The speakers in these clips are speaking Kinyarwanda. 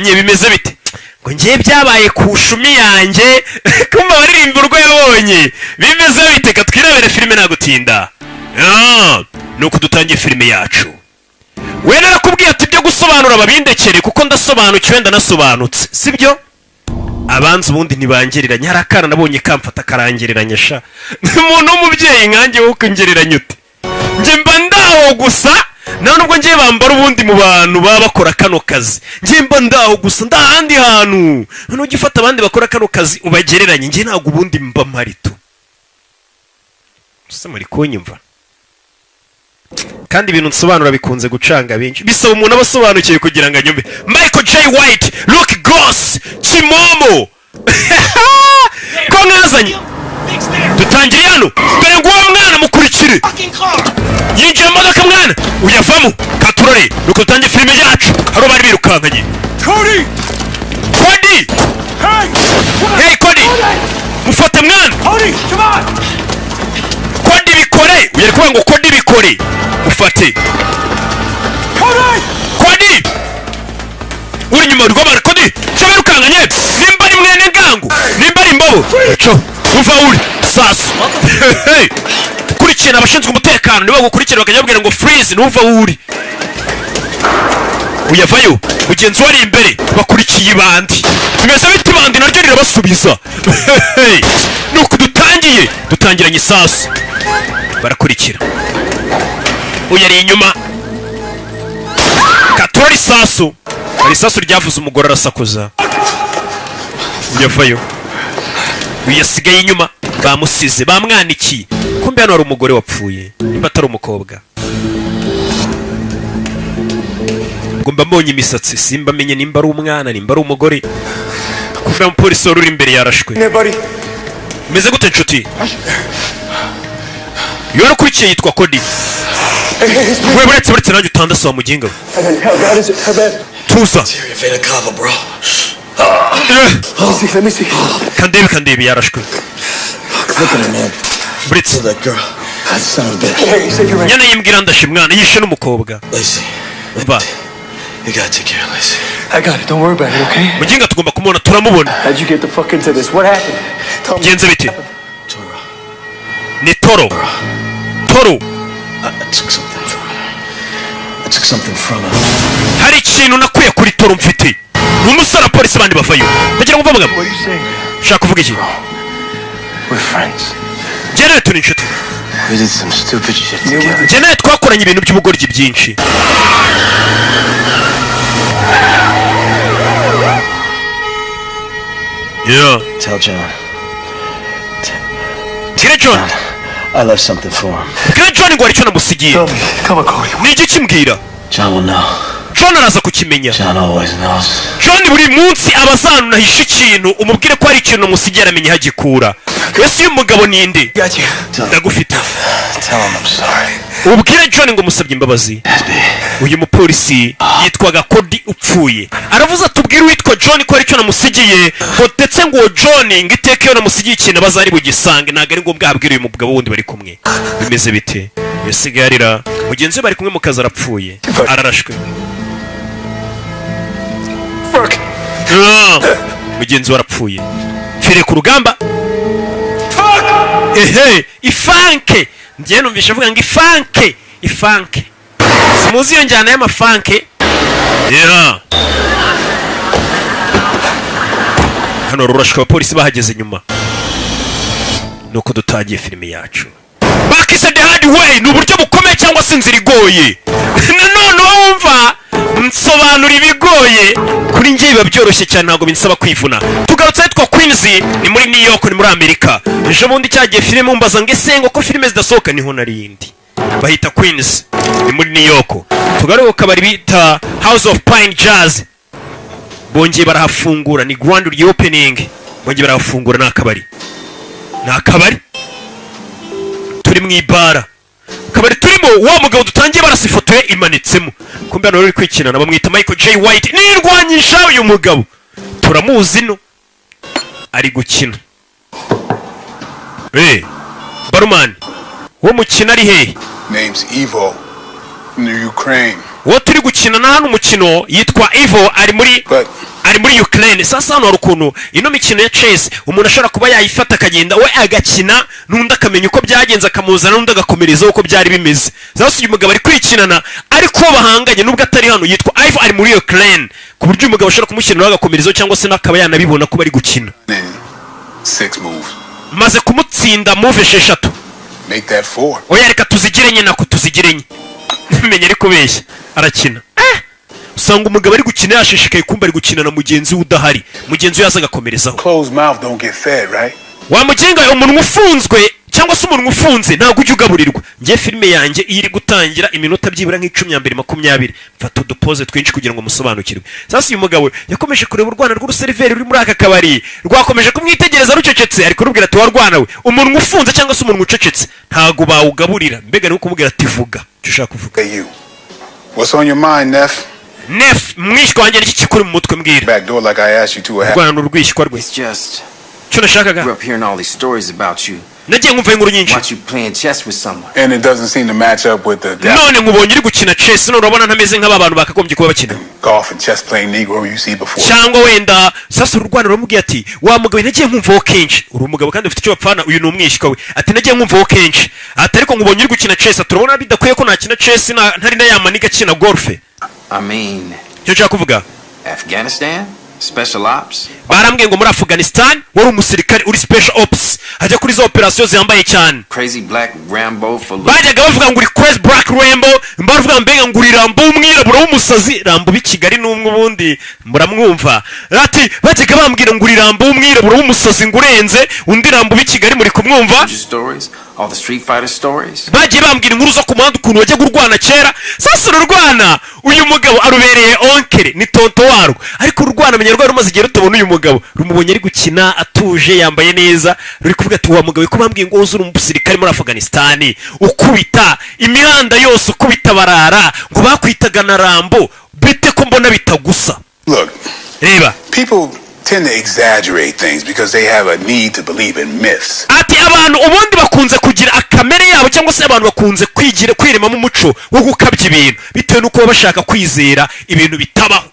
Yabonye bimeze bite? Ngo ngiye byabaye ku shumi yanjye. Kumva baririmba urwo yabonye bimeze bite? Ka twirebere filime nta gutinda. Ah, nuko dutangiye filime yacu. We narakubwiye ati ibyo gusobanura babindekere, kuko ndasobanukiwe, ndanasobanutse, sibyo? Abanza ubundi ntibangereranya. Hari akana nabonye kamfata karangereranya sha. Umuntu w'umubyeyi nkanjye, wowe ukongereranya ute? Njye mba ndaho gusa, nta nubwo ngiye bambara ubundi mu bantu baba bakora kano kazi. Njye mba ndaho gusa, nda ahandi hantu. Nujya ufata abandi bakora kano kazi ubagereranye, njye ntabwo ubundi mba mpari tu. Ese muri kunyumva? Kandi ibintu nsobanura bikunze gucanga benshi, bisaba umuntu aba asobanukiwe kugira ngo anyumve. Michael J White, Luke Goss, Kimomo ko mwazanye. Dutangiriye hano. Dore ngo uwo mwana mukurikire yinjiye mu modoka, mwana uyavamo katurore. Nuko dutangiye filime yacu. Hari bari birukankanye. Cody! Cody! Hey! Hey Cody, mufate mwana. Cody, come on! Cody bikore, uyu ari kuvuga ngo Cody bikore, mufate. Cody! Cody uri inyuma rw'abara. Cody cyo birukankanye, nimba ari mwene ngango, nimba ari imbobo cyo uva uri sasu. Hey! Kurikirana abashinzwe umutekano, nibo bagukurikira bakajya babwira ngo freeze, ntuva aho uri. Uyavayo, mugenzi we ari imbere, bakurikiye ibandi. Bimeze bite? Ibandi naryo rirabasubiza. Hey! Nuko dutangiye, dutangiranye isasu, barakurikira. Uyu ari inyuma, katura isasu. Hari isasu ryavuze, umugore arasakuza. Uyavayo, uyu yasigaye inyuma, bamusize bamwanikiye. Kumbe hano hari umugore wapfuye, nimba atari umukobwa. Ngo mba mbonye imisatsi, simba menye nimba ari umwana, nimba ari umugore. Kuva umupolisi wari uri imbere yarashwe. There, buddy. Meze gute nshuti? Iyo warakurikiye yitwa Cody. Hey, hey, hey. We, buretse, buretse nanjye utandase wa muginga we. How bad is it? How bad? Tuza. Vena cava, bro. Eh, Let me see. Let me see. Kandebe, kandebe, yarashwe. Look at her, man. Buretse. That girl. That son of a bitch. Hey, save your Nyana yimbwira, ndashe mwana, yishe n'umukobwa. Lacey. Mva. You gotta take care of Lacey. I got it. Don't worry about it, okay? Muginga, tugomba kumubona, turamubona. How'd you get the fuck into this? What happened? Tell me. Bigenze bite? Toro. Ni Toro, Toro. I took something from her. I took something from her. Hari ikintu nakuye kuri Toro mfite. Ni umusore wa polisi, abandi bavayo. Ndagira ngo mve amagambo. What are you saying? Ushaka kuvuga iki? We're friends. Njye nawe turi inshuti. We did some stupid shit together. Njye nawe twakoranye ibintu by'ubugoryi byinshi. Yeah. Tell John. Bwire John. I left something for him. Bwire John ngo hari icyo namusigiye. Tell me. Come on, Cody. Ni igiki? Mbwira. John will know. John araza kukimenya. John always knows. John buri munsi aba azanunahisha ikintu. Umubwire ko hari ikintu namusigiye, aramenya aho agikura. Ese uyu mugabo ni nde? Got you. Ndagufite. Tell him I'm sorry. Ubwire John ngo musabye imbabazi. Uyu mupolisi yitwaga Cody upfuye, aravuze ati ubwire uwitwa John ko hari icyo namusigiye, ngo ndetse ngo uwo John ngo iteka iyo namusigiye ikintu aba azari bugisange, ntabwo ari ngombwa ahabwire uyu mugabo wundi bari kumwe. Bimeze bite? Yasigaye arira, mugenzi we bari kumwe mu kazi arapfuye, ararashwe. Fuck. Ah, mugenzi we arapfuye, mfire ku rugamba. Ehe, ifanke. Njyewe numvishe avuga ngo ifanke, ifanke. Simuzi iyo njyana y'amafanke. Yeah. Hano rurashwe, abapolisi bahageze nyuma. Nuko dutangiye filime yacu, bakise The Hard Way, ni uburyo bukomeye cyangwa se inzira igoye. Nanone wumva nsobanura ibigoye, kuri njye biba byoroshye cyane, ntabwo binsaba kwivuna. Tugarutse ahitwa Queens, ni muri New York, ni muri Amerika. Ejo bundi cyagiye filime mumbaza ngo ese ngo ko filime zidasohoka, niho narindi. Bahita Queens, ni muri New York. Tugaruke ku kabari bita House of Pine Jazz, bongeye barahafungura, ni grand reopening, bongeye barahafungura. Ni akabari, ni akabari turi mu ibara, akabari turimo wa mugabo dutangiye barasa, ifoto ye imanitsemo. Kumbe hano ruri kwikinana, bamwita Michael J White, nirwanyisha. Uyu mugabo turamuzi, no ari gukina. Eh, barumani, uwo mukino ari hehe? Name's Evo from the Ukraine. Uwo turi gukina na hano umukino yitwa Ivo, ari muri But Ari muri Ukraine. Sasa hano hari ukuntu ino mikino ya chess umuntu ashobora kuba yayifata akagenda we agakina, n'undi akamenya uko byagenze, akamuzana n'undi agakomerezaho uko byari bimeze. Sasa uyu mugabo ari kwikinana, ariko uwo bahanganye nubwo atari hano yitwa Ivo, ari muri Ukraine, ku buryo uyu mugabo ashobora kumushyira nawe agakomerezaho, cyangwa se n'akaba yanabibona ko bari gukina. In six moves. Maze kumutsinda move esheshatu. Make that four. Oya, reka tuzigire enye, nako tuzigire enye. Menya ari kubeshya, arakina. Usanga umugabo ari gukina yashishikaye, kumva ari gukina na mugenzi we udahari, mugenzi we yaza agakomerezaho. Closed mouth don't get fed, right? Wamugenga, umunwa ufunzwe cyangwa se umunwa ufunze ntabwo ujya ugaburirwa. Njye filime yanjye iyo iri gutangira, iminota byibura nk'icumi ya mbere, 20, mfata udupoze twinshi kugira ngo musobanukirwe. Sasa uyu mugabo yakomeje kureba urwana rw'uruseriveri ruri muri aka kabari, rwakomeje kumwitegereza rucecetse. Ari kurubwira ati: "Warwana we, umunwa ufunze cyangwa se umunwa ucecetse ntabwo bawugaburira." Mbega ni kumubwira ati: "Vuga icyo ushaka kuvuga." Hey, you. What's on your mind, Neff? Neff, mwishywa wanjye, niki kikuri mu mutwe? Mbwira. Back door like I asked you to. A half. Urwana ni urwishywa rwe. It's just, Icyo nashakaga, grew up hearing all these stories about you. nagiye nkumva inkuru nyinshi. Watch you playing chess with someone. And it doesn't seem to match up with the None nkubonye uri gukina chess, none urabona ntameze nk'aba bantu bakagombye kuba bakina golf and chess playing Negro you see before. Cyangwa wenda sasa uru rwana ruramubwiye ati: "Wa mugabo, nagiye nkumvaho kenshi uri umugabo kandi ufite icyo bapfana." Uyu ni umwishywa we. Ati: "Nagiye nkumvaho kenshi." Ati: "Ariko nkubonye uri gukina chess." Ati: "Urabona bidakwiye ko nakina chess ntari na ya maniga akina golf." I mean, Icyo nshaka kuvuga, Afghanistan? Special ops? barambwiye ngo muri Afghanistan wari umusirikare uri special ops, ajya kuri za operasiyo zihambaye cyane. Crazy Black Rambo for look. Bajyaga bavuga ngo uri crazy black Rambo, bavuga mbega ngo uri Rambo w'umwirabura w'umusazi. Rambo b'i Kigali n'umwe ubundi muramwumva. Ati: "Bajyaga bambwira ngo uri Rambo w'umwirabura w'umusazi, ngo urenze undi Rambo b'i Kigali." Muri kumwumva? Stories? All the Street Fighter stories? Bagiye bambwira inkuru zo ku muhanda, ukuntu wajyaga urwana kera. Sasa ururwana uyu mugabo arubereye oncle, ni tonto warwo. Ariko ururwana menya rwari rumaze igihe rutabona uyu mugabo, rumubonye ari gukina atuje, yambaye neza, ruri kuvuga ati: "Wa mugabo, ko bambwiye ngo uzi uri umusirikare muri Afghanistan, ukubita imihanda yose, ukubita barara, ngo bakwitaga na Rambo, bite ko mbona bitagusa?" Look, Reba, people tend to exaggerate things because they have a need to believe in myths. Ati: "Abantu ubundi bakunze kugira akamere yabo, cyangwa se abantu bakunze kwigira kwiremamo umuco wo gukabya ibintu bitewe n'uko baba bashaka kwizera ibintu bitabaho."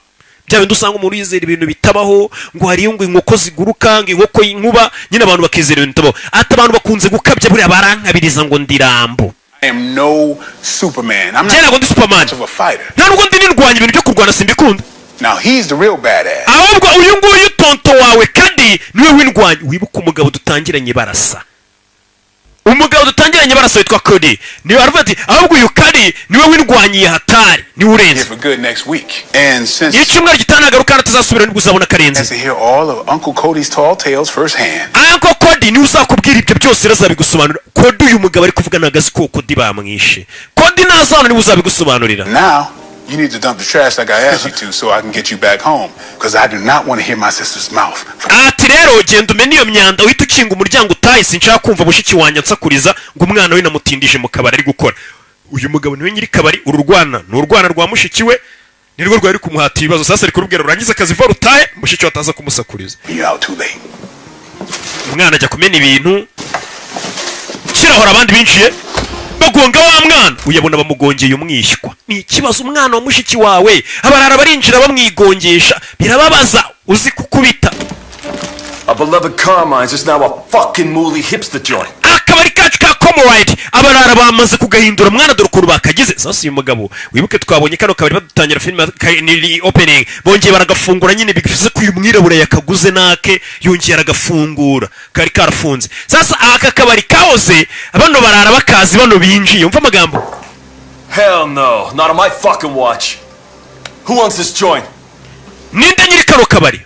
Bya bindi usanga umuntu yizera ibintu bitabaho, ngo hariyo ngo inkoko ziguruka, ngo inkoko y'inkuba, nyine abantu bakizera ibintu bitabaho. Ati: "Abantu bakunze gukabya, buriya barankabiriza ngo ndi Rambo." I am no Superman. I'm Njye not ntabwo ndi Superman. much of a fighter. Nta nubwo ndi nirwanya, ibintu byo kurwana simbikunda. Now he's the real badass. Ahubwo uyu nguyu tonto wawe kandi niwe w'indwanyi. Wibuke umugabo dutangiranye barasa, umugabo dutangiranye barasa witwa Cody, niwe aravuga ati: "Ahubwo uyu Kadi niwe w'indwanyi hatari, niwe urenze." Here for good next week. And since Iyo icyumweru gitaha nagaruka atazasubira, nibwo uzabona karenze. has to hear all of Uncle Cody's tall tales firsthand. Uncle Cody niwe uzakubwira ibyo byose, rero azabigusobanurira. Cody uyu mugabo ari kuvuga ntabwo azi ko Cody bamwishe. Cody nazana niwe uzabigusobanurira. Now, you need to dump the trash like I asked you to so I can get you back home. Because I do not want to hear my sister's mouth. Ati: "Rero genda umene iyo myanda, uhite ukinga umuryango utahe. Sinshaka kumva mushiki wanjye ansakuriza ngo umwana we namutindije mu kabari ari gukora." Uyu mugabo niwe nyiri kabari. Uru rwana ni urwana rwa mushiki we, nirwo rwari kumuhata ibibazo. Sasa ari kurubwira rurangize akazi vuba rutahe, mushiki we ataza kumusakuriza. You're out too late. Umwana ajya kumena ibintu kirahora, abandi binjiye bagonga wa mwana. Uyabona bamugongeye umwishywa, ni ikibazo. Umwana wa mushiki wawe abarara barinjira bamwigongesha, birababaza, uzi kukubita. Our beloved Carmine's is now a fucking mooly hipster joint. Akabari kacu ka Comoride abarara bamaze kugahindura. Mwana, dore ukuntu bakagize. Sasa uyu mugabo, wibuke twabonye kano kabari badutangira filime, ni opening, bongeye baragafungura nyine, bivuze ko uyu mwirabura yakaguze nake, yongeye aragafungura, kari karafunze. Sasa aka kabari kahoze bano barara bakazi, bano binjiye, umva amagambo. Hell no, not on my fucking watch. Who owns this joint? Ninde nyiri kano kabari?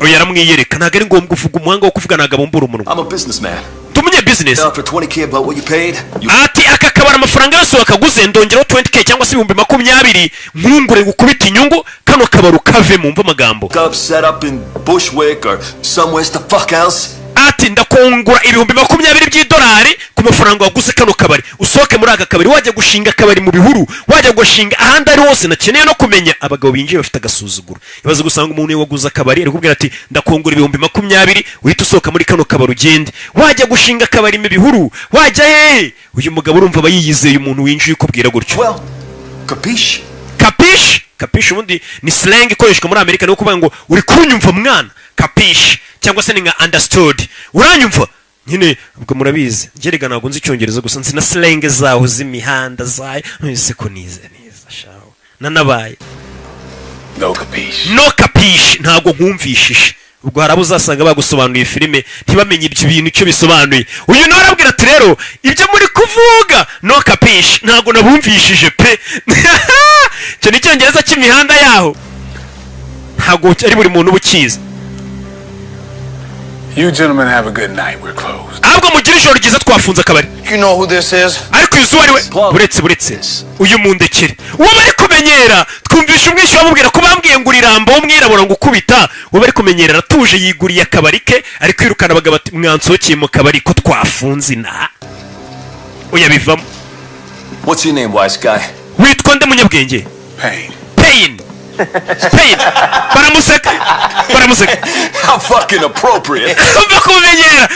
Oya, aramwiyereka, ntabwo ari ngombwa uvuga, umuhanga wo kuvuga ntabwo abumbura umunwa. I'm a businessman. Ndi umunyabizinesi. Down for 20K about what you paid? You Ati: "Aka kabari amafaranga yose wakaguze ndongeraho 20K cyangwa se 20,000, nkungure gukubita inyungu, kano kabari ukavemo." Umva amagambo. up set up in Bushwick or somewhere the fuck else? Ati: "Ndakungura 20,000 by'idolari ku mafaranga waguze kano kabari, usohoke muri aka kabari, wajya gushinga akabari mu bihuru, wajya gushinga ahandi ari hose nakeneye no kumenya." Abagabo binjiye bafite agasuzuguro. Ibaze gusanga umuntu waguze akabari ari kubwira ati: "Ndakungura 20,000, uhita usohoka muri kano kabari ugende, wajya gushinga akabari mu bihuru, wajya hehe." Uyu mugabo urumva aba yiyizeye, umuntu winjiye ukubwira gutyo. Well, capiche? Capisce? Capisce? Capisce ubundi ni slang ikoreshwa muri Amerika, ni ukuvuga ngo uri kunyumva mwana? Capisce cyangwa se ni nka understood, uranyumva nyine. Ubwo murabizi, njye ntabwo nzi Icyongereza gusa, nzi na slang zaho z'imihanda zayo. Ese ko nize neza shaho nanabaye. No capiche. No capisce, ntabwo nkumvishije. Ubwo hari abo uzasanga bagusobanuriye filime ntibamenye ibyo bintu icyo bisobanuye. Uyu nawe arabwira ati: "Rero ibyo muri kuvuga, no capisce, ntabwo nabumvishije pe." Icyo ni Icyongereza cy'imihanda yaho, ntabwo ari buri muntu uba ukizi. You gentlemen have a good night. We're closed. Ahubwo mugire ijoro ryiza, twafunze akabari. You know who this is? Ariko uyu uwo ari we? Buretse, buretse, uyu mundekere, uwo bari kumenyera. Twumvisha umwishywa bamubwira ko bambwiye ngo urirambo w'umwirabura ngo ukubita. Uwo bari kumenyera aratuje, yiguriye akabari ke, ari kwirukana abagabo ati: "Mwansohokeye mu kabari ko twafunze inaha." Oya, bivamo. What's your name, wise guy? Witwa nde, munyabwenge? Pain. Pain, Pain. Baramuseka, baramuseka. How fucking appropriate. Umva kumenyera.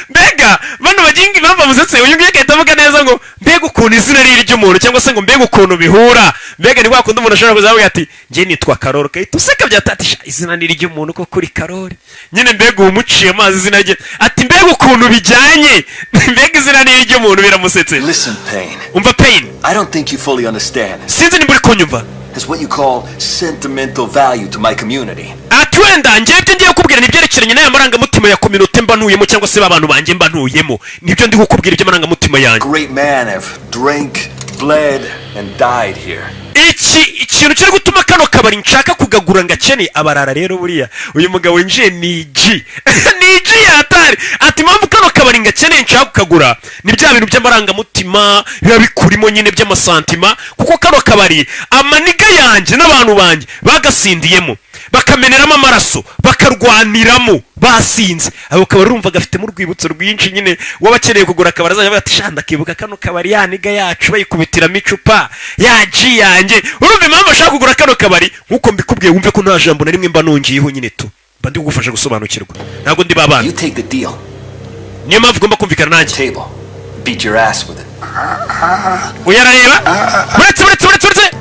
Mbega bano baginga, impamvu bamusetse, uyu nguyu agahita avuga neza ngo mbega ukuntu izina ari iry'umuntu, cyangwa se ngo mbega ukuntu bihura. Mbega ni kwa kundi umuntu ashobora kuzavuga ati: "Njye nitwa Karori," ugahita useka byatatisha izina ni iry'umuntu ko kuri Karori nyine. Mbega ubu muciye amazi izina rye, ati: "Mbega ukuntu bijyanye, mbega izina ni iry'umuntu." Biramusetse. Listen, Payne. Umva, Payne. I don't think you fully understand. Sinzi nimba uri kunyumva. It's what you call sentimental value to my community. Ati: "Wenda njyewe ibyo ngiye kukubwira ni ibyerekeranye n'aya marangamutima ya communauté mba ntuyemo, cyangwa se abantu banjye mba ntuyemo. Nibyo ndi kukubwira iby'amarangamutima yanjye." Great man have drank, bled, and died here. Iki ikintu kiri gutuma kano kabari nshaka kugagura ngakene abarara. Rero buriya uyu mugabo winjiye ni G, ni G yatari. Ati: "Impamvu kano kabari ngakeneye, nshaka kukagura, ni bya bintu by'amarangamutima biba bikurimo nyine, by'amasentiments, kuko kano kabari amanigga yanjye n'abantu banjye bagasindiyemo, bakameneramo amaraso, bakarwaniramo basinze. Ako kabari urumva gafitemo urwibutso rwinshi nyine. Waba akeneye kugura akabari azajya avuga ati: 'Sha, ndakibuka kano kabari, ya nigga yacu bayikubitiramo icupa, ya G yanjye.' Urumva impamvu ashaka kugura kano kabari. Nk'uko mbikubwiye, wumve ko nta jambo na rimwe mba nongeyeho nyine tu, mba ndi kugufasha gusobanukirwa, ntabwo ndi babana. You take the deal. Niyo mpamvu ugomba kumvikana nanjye. Table. Beat your ass with it. Uyu arareba. Buretse, buretse, buretse, buretse.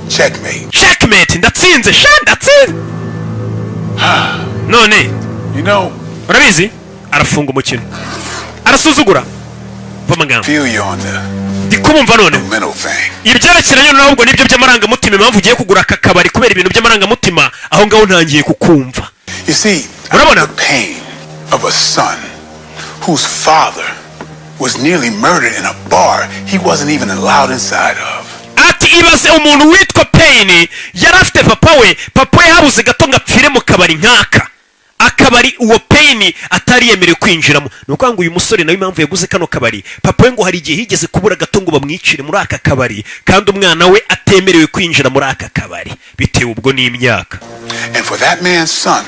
Checkmate. Checkmate, ndatsinze sha, ndatsinze none. You know, Urabizi, arafunga umukino, arasuzugura. Va amagambo. feel you on the Ndi kubumva none. mental thing. Ibyerekeranye noneho ubwo nibyo by'amarangamutima, impamvu ugiye kugura aka kabari kubera ibintu by'amarangamutima, aho ngaho ntangiye kukumva. You see, Urabona? the pain of a son whose father was nearly murdered in a bar he wasn't even allowed inside of. Ati: "Ibaze umuntu witwa Payne yari afite papa we, papa we habuze gato ngo apfire mu kabari nk'aka, akabari uwo Payne atari yemerewe kwinjiramo." Ni ukuvuga ngo uyu musore nawe impamvu yaguze kano kabari, papa we ngo hari igihe yigeze kubura gato ngo bamwicire muri aka kabari, kandi umwana we atemerewe kwinjira muri aka kabari bitewe ubwo n'imyaka. And for that man's son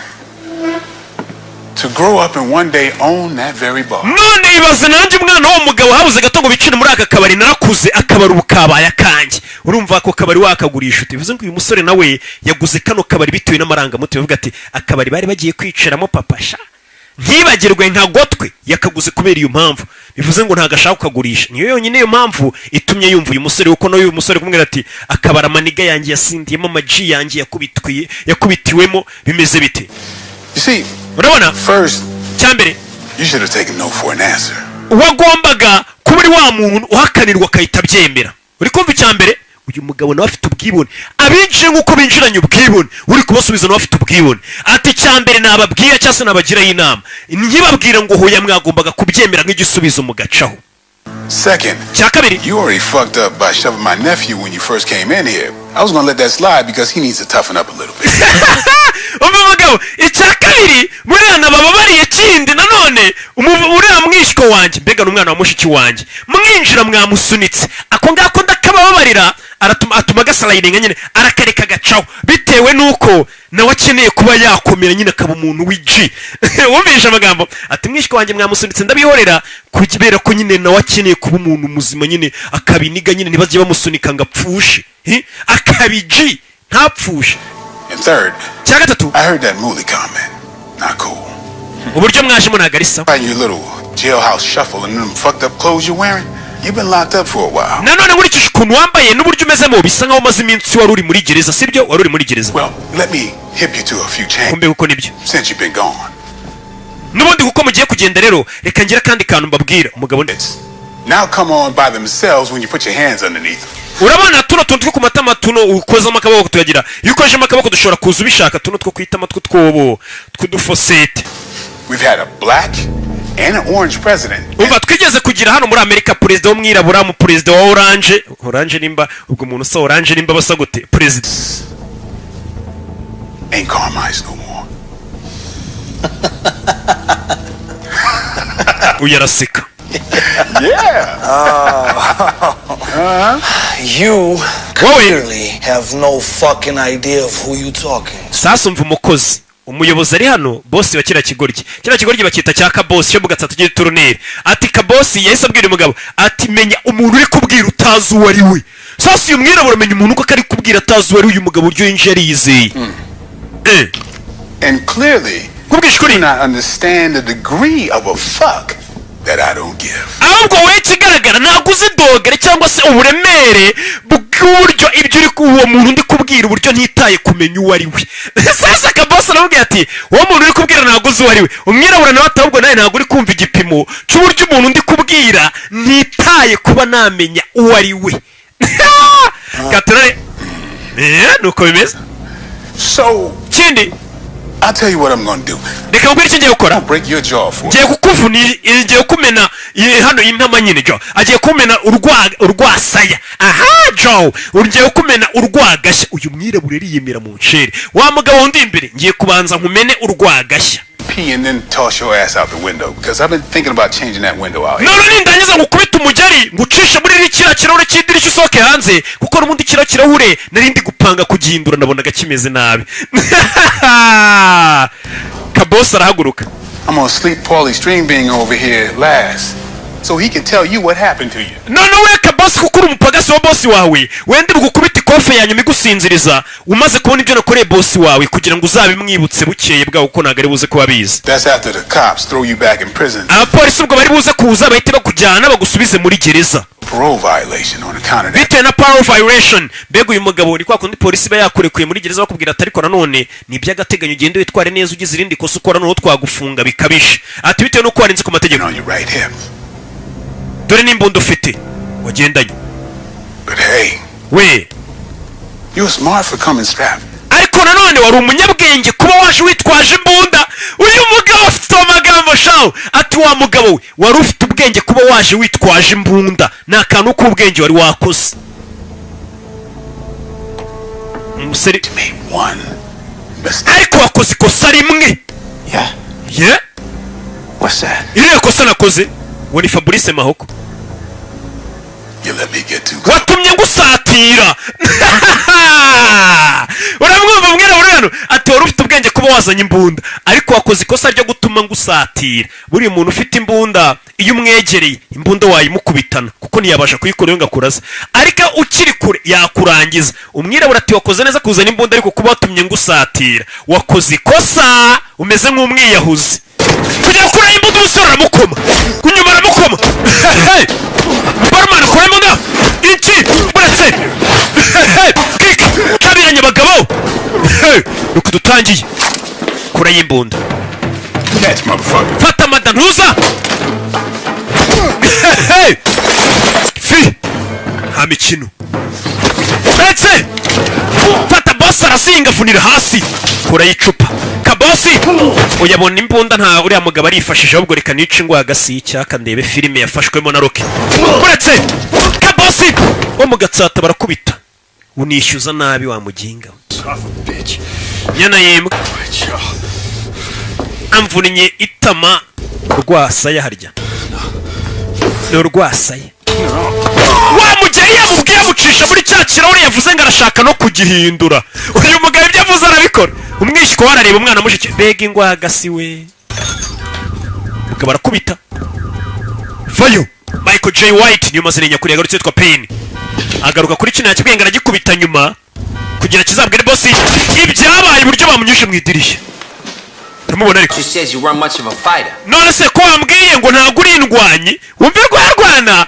to grow up and one day own that very bar. None ibaze nanjye umwana w'uwo mugabo habuze gato ngo bicire muri aka kabari, narakuze, akabari ubu kabaye akanjye. Urumva ako kabari wakagurisha ute? Bivuze ngo uyu musore nawe yaguze kano kabari bitewe n'amarangamutima, avuga ati: "Akabari bari bagiye kwicaramo papa sha, ntibagirwe nka gotwe." Yakaguze kubera iyo mpamvu, bivuze ngo ntabwo ashaka kukagurisha. Niyo yonyine iyo mpamvu itumye yumva uyu musore, kuko nawe uyu musore kumubwira ati: "Akabari amanigga yanjye yasindiyemo, amaji yanjye yakubitwiye, yakubitiwemo," bimeze bite? You see, Urabona, first, cyambere, you should have taken no for an answer. wagombaga kuba uri wa muntu uhakanirwa akahita abyemera. Uri kumva? Icya mbere, uyu mugabo nawe afite ubwibone. Abinjiye nk'uko binjiranye ubwibone, uri kubasubiza nawe afite ubwibone. Ati: "Icya mbere nababwira cyangwa se nabagiraho inama, nkibabwira ngo hoya, mwagombaga kubyemera nk'igisubizo mugacaho." Second, Cya kabiri, you already fucked up by shoving my nephew when you first came in here. I was gonna let that slide because he needs to toughen up a little bit. Umva mugabo, icya kabiri, buriya nabababariye. Kindi nanone, uriya mwishywa wanjye, mbega ni umwana wa mushiki wanjye, mwinjira mwamusunitse. Ako ngako ndakabababarira, aratuma atuma agaslidinga nyine, arakareka agacaho, bitewe n'uko nawe akeneye kuba yakomera nyine, akaba umuntu w'G. Wumvishe amagambo? Ati: "Mwishywa wanjye mwamusunitse, ndabihorera kubera ko nyine nawe akeneye kuba umuntu muzima nyine, akabiniga nyine, ntibajye bamusunika ngo apfushe. Akaba G, ntapfushe." And third, Cya gatatu, I heard that Mooley comment. Not cool. uburyo mwajemo ntabwo ari sawa. Find your little jailhouse shuffle and them fucked up clothes you're wearing. You've been locked up for a while. Nanone nkurikije ukuntu wambaye n'uburyo umezemo, bisa nkaho umaze iminsi wari uri muri gereza, sibyo? Wari uri muri gereza. Well, let me hip you to a few changes Kumbe kuko nibyo. since you've been gone. N'ubundi kuko mugiye kugenda rero, reka ngire akandi kantu mbabwira umugabo. It's now come on by themselves when you put your hands underneath them. Urabona tuno tuntu two ku matama, tuno ukozamo akaboko tuyagira, iyo ukozemo akaboko dushobora kuza ubishaka, tuno two kwitama tw'utwobo tw'udufosete. We've had a black and an orange president. Umva, twigeze kugira hano muri Amerika perezida w'umwirabura, mu perezida wa orange. Orange nimba ubwo umuntu usa orange nimba basa gute perezida? Ain't Carmine's no more. Uyu araseka. Yeah. You Wowe clearly have no fucking idea of who you talking. Sasa umva, umukozi, umuyobozi ari hano, bosi wa kiriya kigoryi, kiriya kigoryi bakita cya kabosi cyo mu Gatsata cy'ituruneri. Ati kabosi yahise abwira umugabo ati: "Menya umuntu uri kubwira utazi uwo ari we." Sasa uyu mwirabura amenya umuntu uko ari kubwira atazi uwo ari we. Uyu mugabo uburyo yinjiye yariyizeye. And clearly, Kubwisha ukuri, do not understand the degree of a fuck that I don't give. Ahubwo wowe ikigaragara ntabwo uzi degré cyangwa se uburemere bw'uburyo ibyo uri uwo muntu ndi kubwira, uburyo ntitaye kumenya uwo ari we. Sasa kabosi aramubwira ati: "Uwo muntu uri kubwira ntabwo uzi uwo ari we." Umwirabura nawe ati: "Ahubwo nawe ntabwo uri kumva igipimo cy'uburyo umuntu ndi kubwira ntitaye kuba namenya uwo ari we." Gaturare, nuko bimeze. So, Kindi, I'll tell you what I'm gonna do. reka nkubwire icyo ngiye gukora. I'll break your jaw for Ngiye kukuvuna, ngiye kumena hano intama nyine. Jo agiye kumena urwasaya. Aha jo ngiye kumena urwagashya. Uyu mwirabura ariyemera mu ncere. Wa mugabo wundi imbere, ngiye kubanza nkumene urwagashya. Pee and then toss your ass out the window because I've been thinking about changing that window out. None nindangiza ngukubita umugeri, ngucishe muri kiriya kirahure cy'idirishya, usohoke hanze, kuko n'ubundi kiriya kirahure nari ndi gupanga kugihindura, nabonaga kimeze nabi. Kabosi arahaguruka. I'm gonna sleep Paulie Stringbean over here last so he can tell you what happened to you. None we kabosi, kuko uri umupagasi wa bosi wawe, wenda bugukubita ikofe ya nyuma igusinziriza umaze kubona ibyo nakoreye bosi wawe, kugira ngo uzabimwibutse bukeye bwawe, kuko ntabwo ari buze kuba abizi. That's after the cops throw you back in prison. Abapolisi ubwo bari buze kuza bahite bakujyana bagusubize muri gereza. Parole violation on account of that. Bitewe na parole violation. Mbega uyu mugabo ni kwa kundi polisi iba yakurekuye muri gereza, bakubwira ati: "Ariko nanone ni iby'agateganyo, ugende witware neza, ugize irindi kosa ukora noneho twagufunga bikabije." Ati bitewe n'uko warenze ku mategeko. On your right hip. Dore n'imbunda ufite wagendanye. But hey, We you're smart for coming strapped. Ariko nanone wari umunyabwenge kuba waje witwaje imbunda. Uyu mugabo afite amagambo shawu. Ati: "Wa mugabo we, wari ufite ubwenge kuba waje witwaje imbunda, ni akantu k'ubwenge wari wakoze." Umusore Made one mistake. Ariko wakoze ikosa rimwe. Yeah. Ye. What's that? Iriya kosa nakoze ngo ni Fabrice Mahoko. You let me get too close. Watumye ngusatira. Uramwumva mwirabura hano ati: "Wari ufite ubwenge kuba wazanye imbunda, ariko wakoze ikosa ryo gutuma ngusatira." Buriya umuntu ufite imbunda, iyo umwegereye imbunda wayimukubitana, kuko ntiyabasha kuyikora ngo akuraze, ariko ukiri kure yakurangiza. Umwirabura ati: "Wakoze neza kuzana imbunda, ariko kuba watumye ngusatira wakoze ikosa, umeze nk'umwiyahuzi." Kujya gukuraho imbunda, umusore aramukoma kunyuma, aramukoma. Barumana, kura imbunda iki buretse kik kabiranye abagabo. Nuko dutangiye kura y'imbunda. Catch, motherfucker. Fata mada ntuza fi, nta mikino ndetse fata. Bosi arasinga, avunira hasi, kura y'icupa. Kabosi uyabona imbunda nta uriya mugabo arifashije, ahubwo reka nice ingwa hagasi y'icyaka ndebe filime yafashwemo na Rocky. Uretse kabosi wo mu Gatsata barakubita, unishyuza nabi wa muginga we. Nyana y'imbwa amvunnye itama rwasaya, harya ni urwasaya. Wa mugeri yamubwiye amucisha muri cya kirahure yavuze ngo arashaka no kugihindura. Uyu mugabo ibyo avuze arabikora. Umwishywa we arareba umwana mushiki, mbega ingwagasi we. Mugabo arakubita vayo. Michael J White niyo mazina nyakuri, yagarutse yitwa Payne. Agaruka kuri kino yakibwiye ngo aragikubita nyuma kugira kizabwire bosi ibyabaye, uburyo bamunyuje mu idirishya. Uramubona ariko. She says you weren't much of a fighter. None se ko wambwiye ngo ntabwo uri indwanyi? Wumve rwarwana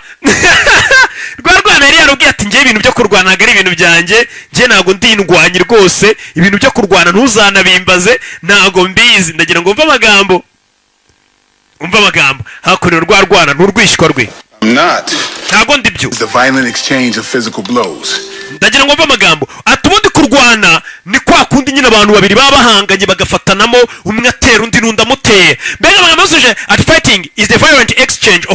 rwarwana yari yarubwiye ati: "Ngewe ibintu byo kurwana ntabwo ari ibintu byanjye, njye ntabwo ndi indwanyi rwose, ibintu byo kurwana ntuzanabimbaze, ntabwo mbizi." Ndagira ngo umve amagambo hakuno. Rwarwana n'urwishywa rwe. I'm not. Ntabwo ndi byo. It's the violent exchange of physical blows. Ndagira ngo mve amagambo ati: ubundi kurwana ni kwa kundi nyine abantu babiri baba bahanganye, bagafatanamo, umwe atera undi n'undi amuteye. Mbega amagambo yasuje ati: "Fighting is the violent exchange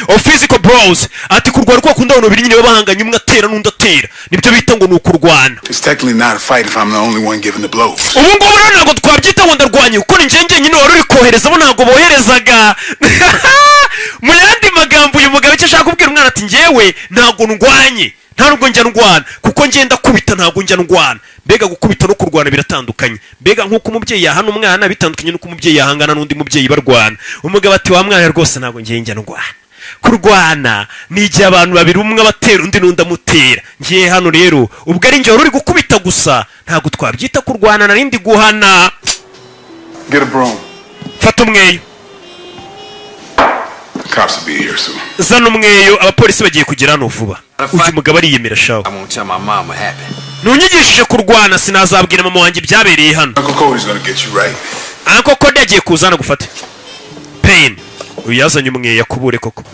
of physical blows." Ati kurwana kwa kundi abantu babiri nyine baba bahanganye, umwe atera n'undi atera, nibyo bita ngo ni ukurwana. It's technically not a fight if I'm the only one giving the blows. Ubu ngubu rero ntabwo twabyita ngo ndarwanye, kuko ni njye njyenyine wari uri kohereza, bo ntabwo boherezaga. Mu yandi magambo, uyu mugabo icyo ashaka kubwira umwana ati: njyewe ntabwo ndwanye, nta nubwo njya ndwana, kuko ngenda kubita, ntabwo njya ndwana. Mbega gukubita no kurwana biratandukanye. Mbega nk'uko umubyeyi yahana umwana bitandukanye n'uko umubyeyi yahangana n'undi mubyeyi barwana. Umugabo ati: wa mwana, rwose ntabwo ngiye njya ndwana. Kurwana ni igihe abantu babiri, umwe abatera undi n'undi amutera. Ngiye hano rero ubwo ari njye wari uri gukubita gusa, ntabwo twabyita kurwana, narindi guhana. Get a broom. Fata umweyo. The cops will be here soon. Zana umweyo, abapolisi bagiye kugera hano vuba. Uyu mugabo ariyemera shawe. I won't tell my mom what happened. Ntunyigishije kurwana, sinazabwira mama wanjye ibyabereye hano. Uncle Cody's gonna get you right. Uncle Cody yagiye kuza hano gufate Payne. Uyu yazanye umweyo akubure koko.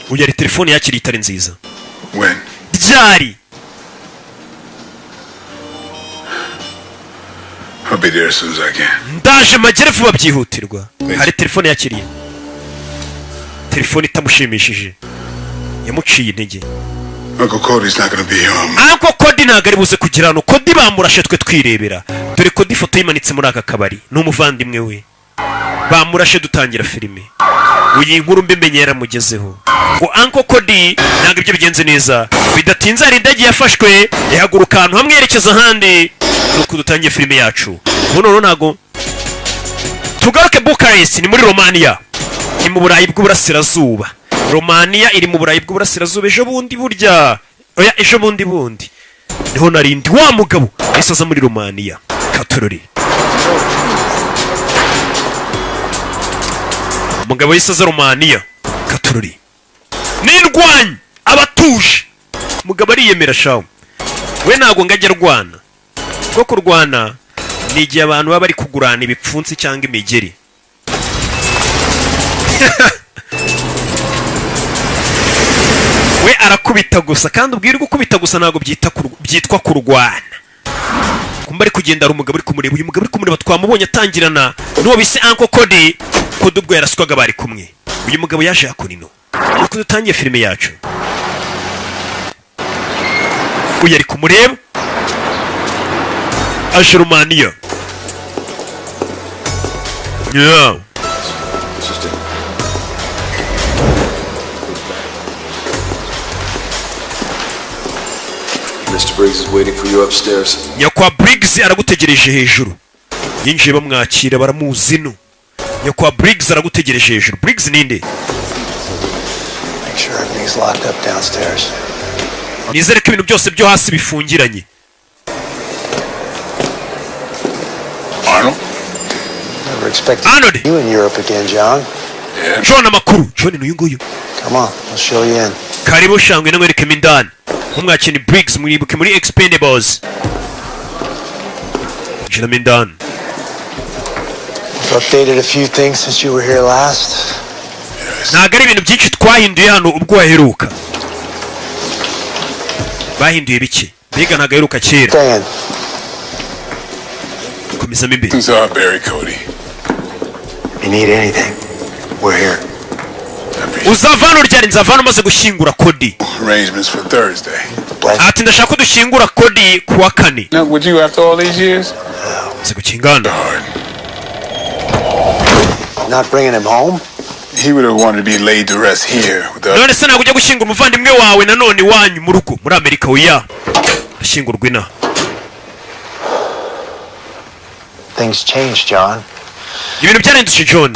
Uyu yari telefone yakiriye itari nziza. When? Ryari? I'll be there as soon as I can. Ndaje magere vuba byihutirwa. Hari telefone yakiriye, telefone itamushimishije, yamuciye intege. Uncle Cody's not gonna be here on Uncle Cody ntabwo ari buze kugira hano. Cody bamurashe twe twirebera. Dore Cody, ifoto yimanitse muri aka kabari, ni umuvandimwe we bamurashe dutangira filime. Uyu inkuru mbimenye yaramugezeho ngo Uncle Cody ntabwo ibyo bigenze neza. Bidatinze hari indege yafashwe, ihaguruka ahantu hamwe yerekeza ahandi. Nuko dutangiye filime yacu ubu noneho ntabwo tugaruke Bucharest, ni muri Romania, ni mu Burayi bw'Uburasirazuba. Romania iri mu Burayi bw'Uburasirazuba. Ejo bundi burya, oya, ejo bundi bundi niho narindi. Wa mugabo yahise aza muri Romania katorori. Umugabo yahise aza Romania katorori n'indwanyi abatuje. Umugabo ariyemera shawo, we ntabwo ngo ajya arwana, kuko kurwana ni igihe abantu baba bari kugurana ibipfunsi cyangwa imigeri. We arakubita gusa, kandi ubwira gukubita gusa ntabwo byitwa kurwana. Kumba ari kugenda, hari umugabo uri kumureba. Uyu mugabo uri kumureba twamubonye atangirana n'uwo bise Uncle Cody. Cody ubwo yaraswaga bari kumwe. Uyu mugabo yaje hakuno nuko dutangiye filime yacu. Uyu ari kumureba, aje Romaniya, yeah. Mr. Briggs is waiting for you upstairs. Nyakwa Briggs aragutegereje hejuru. Yinjiye bamwakira, baramuzi no nyakwa Briggs aragutegereje hejuru. Briggs ninde? Make sure everything's locked up downstairs. Nizere ko ibintu byose byo hasi bifungiranye. Arnold? Never expected Arnold. you in Europe again, John. Yeah. John, amakuru John ni uyu nguyu. Come on, I'll show you in. Karibu shangwe, namwerekemo indani. Nkumwakira ni Briggs, mwibuke muri Expendables. Jinamo indani. We've updated a few things since you were here last. Ntabwo ari ibintu byinshi twahinduye hano ubwo waheruka, bahinduye bike. Mbega ntabwo aheruka kera. Dan, Komezamo imbere. Things are Barry Cody. if you need anything, we're here. I appreciate Uzava hano ryari? Nzava hano umaze gushyingura Cody. arrangements for Thursday. Bless. Ati ndashaka ko dushyingura Cody ku wa kane. Now, would you after all these years? Umaze gukingana. Hard. Not bringing him home? He would have wanted to be laid to rest here with the None se ntabwo ujya gushyingura umuvandimwe wawe nanone iwanyu mu rugo muri Amerika? Oya, ashyingurwa inaha. Things changed, John. Ibintu byarahindutse, John.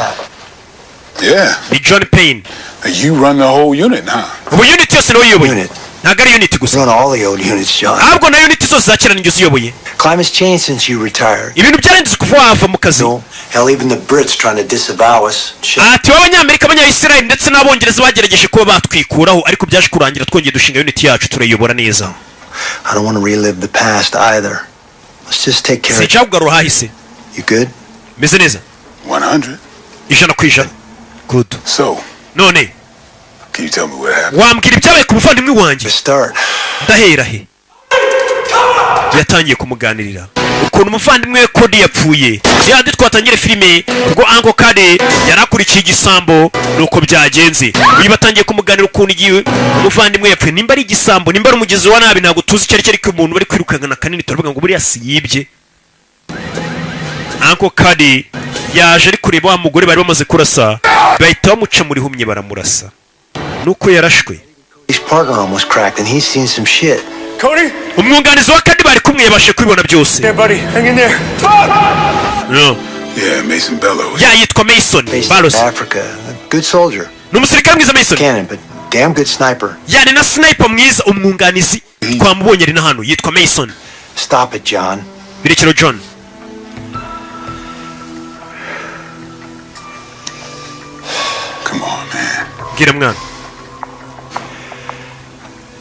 Yeah. Ni John Payne. You run the whole unit, huh? Ubu unit yose niwe uyoboye. Unit. Ntabwo ari unit gusa. Run all the old units, John. Ahubwo na unit zose za kera ninjye uziyoboye. Climate's changed since you retired. Ibintu byarahindutse kuva wava mu kazi. No, hell, even the Brits trying to disavow us. Shit. Ati b'Abanyamerika, Abanyayisirayeli ndetse n'Abongereza bagerageje kuba batwikuraho, ariko byaje kurangira twongeye dushinga unit yacu, turayiyobora neza. I don't want to relive the past either. Let's just take care of Sinshaka kugarura ahahise. You good? Meze neza. 100. 100%. Good. So, None can you tell me what happened? wambwira ibyabaye ku muvandimwe wanjye? Start. Ndahera he? Yatangiye kumuganirira ukuntu umuvandimwe we Kodi yapfuye. Yandi twatangire filime ubwo Uncle Cody yari akurikiye igisambo, nuko byagenze. Uyu batangiye kumuganira ukuntu igihe umuvandimwe yapfuye, nimba ari igisambo, nimba ari umugizi wa nabi, ntabwo tuzi icyo ari cyo, ariko umuntu bari kwirukankana kanini turavuga ngo buriya si yibye. Uncle Cody yaje ari kureba wa mugore bari bamaze kurasa, bahita bamuca muri humye baramurasa, nuko yarashwe. His partner almost cracked, and he's seen some shit. Cody? Umwunganizi wa Cody bari kumwe yabashe kubibona byose. Yeah, buddy. Hang in there. No. Yeah, Mason Bellows. Ya, yitwa Mason Based in Baros. Africa. A good soldier. Ni umusirikare mwiza Mason. Cannon, but damn good sniper. Yani na sniper mwiza. Umwunganizi twamubonye ari na hano, yitwa Mason. Stop it, John. Birekero John. Come on, man. Bwira mwana.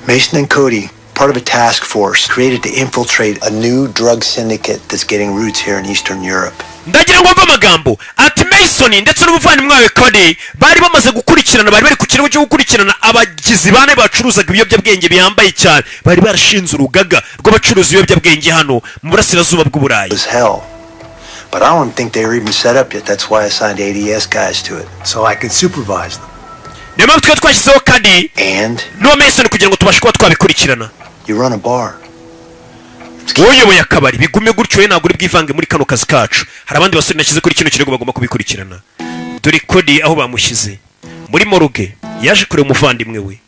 Mason and Cody, part of a task force created to infiltrate a new drug syndicate that's getting roots here in Eastern Europe. Ndagira ngo mve amagambo. Ati Mason ndetse n'umuvandimwe wawe Cody bari bamaze gukurikirana, bari bari ku kirego cyo gukurikirana abagizi ba nabi bacuruzaga ibiyobyabwenge bihambaye cyane. Bari barashinze urugaga rw'abacuruza ibiyobyabwenge hano mu burasirazuba bw'Uburayi. It was hell. But I don't think they were even set up yet. That's why I assigned ADS guys to it, so I could supervise them. Niyo mpamvu twari twashyizeho Cody And n'uwa Mason kugira ngo tubashe kuba twabikurikirana. you run a bar. Wowe uyoboye akabari, bigume gutyo. We ntabwo uri bwivange muri kano kazi kacu. Hari abandi basore nashyize kuri kino kirego bagomba kubikurikirana. Dore Cody aho bamushyize muri morgue, yaje kureba umuvandimwe we.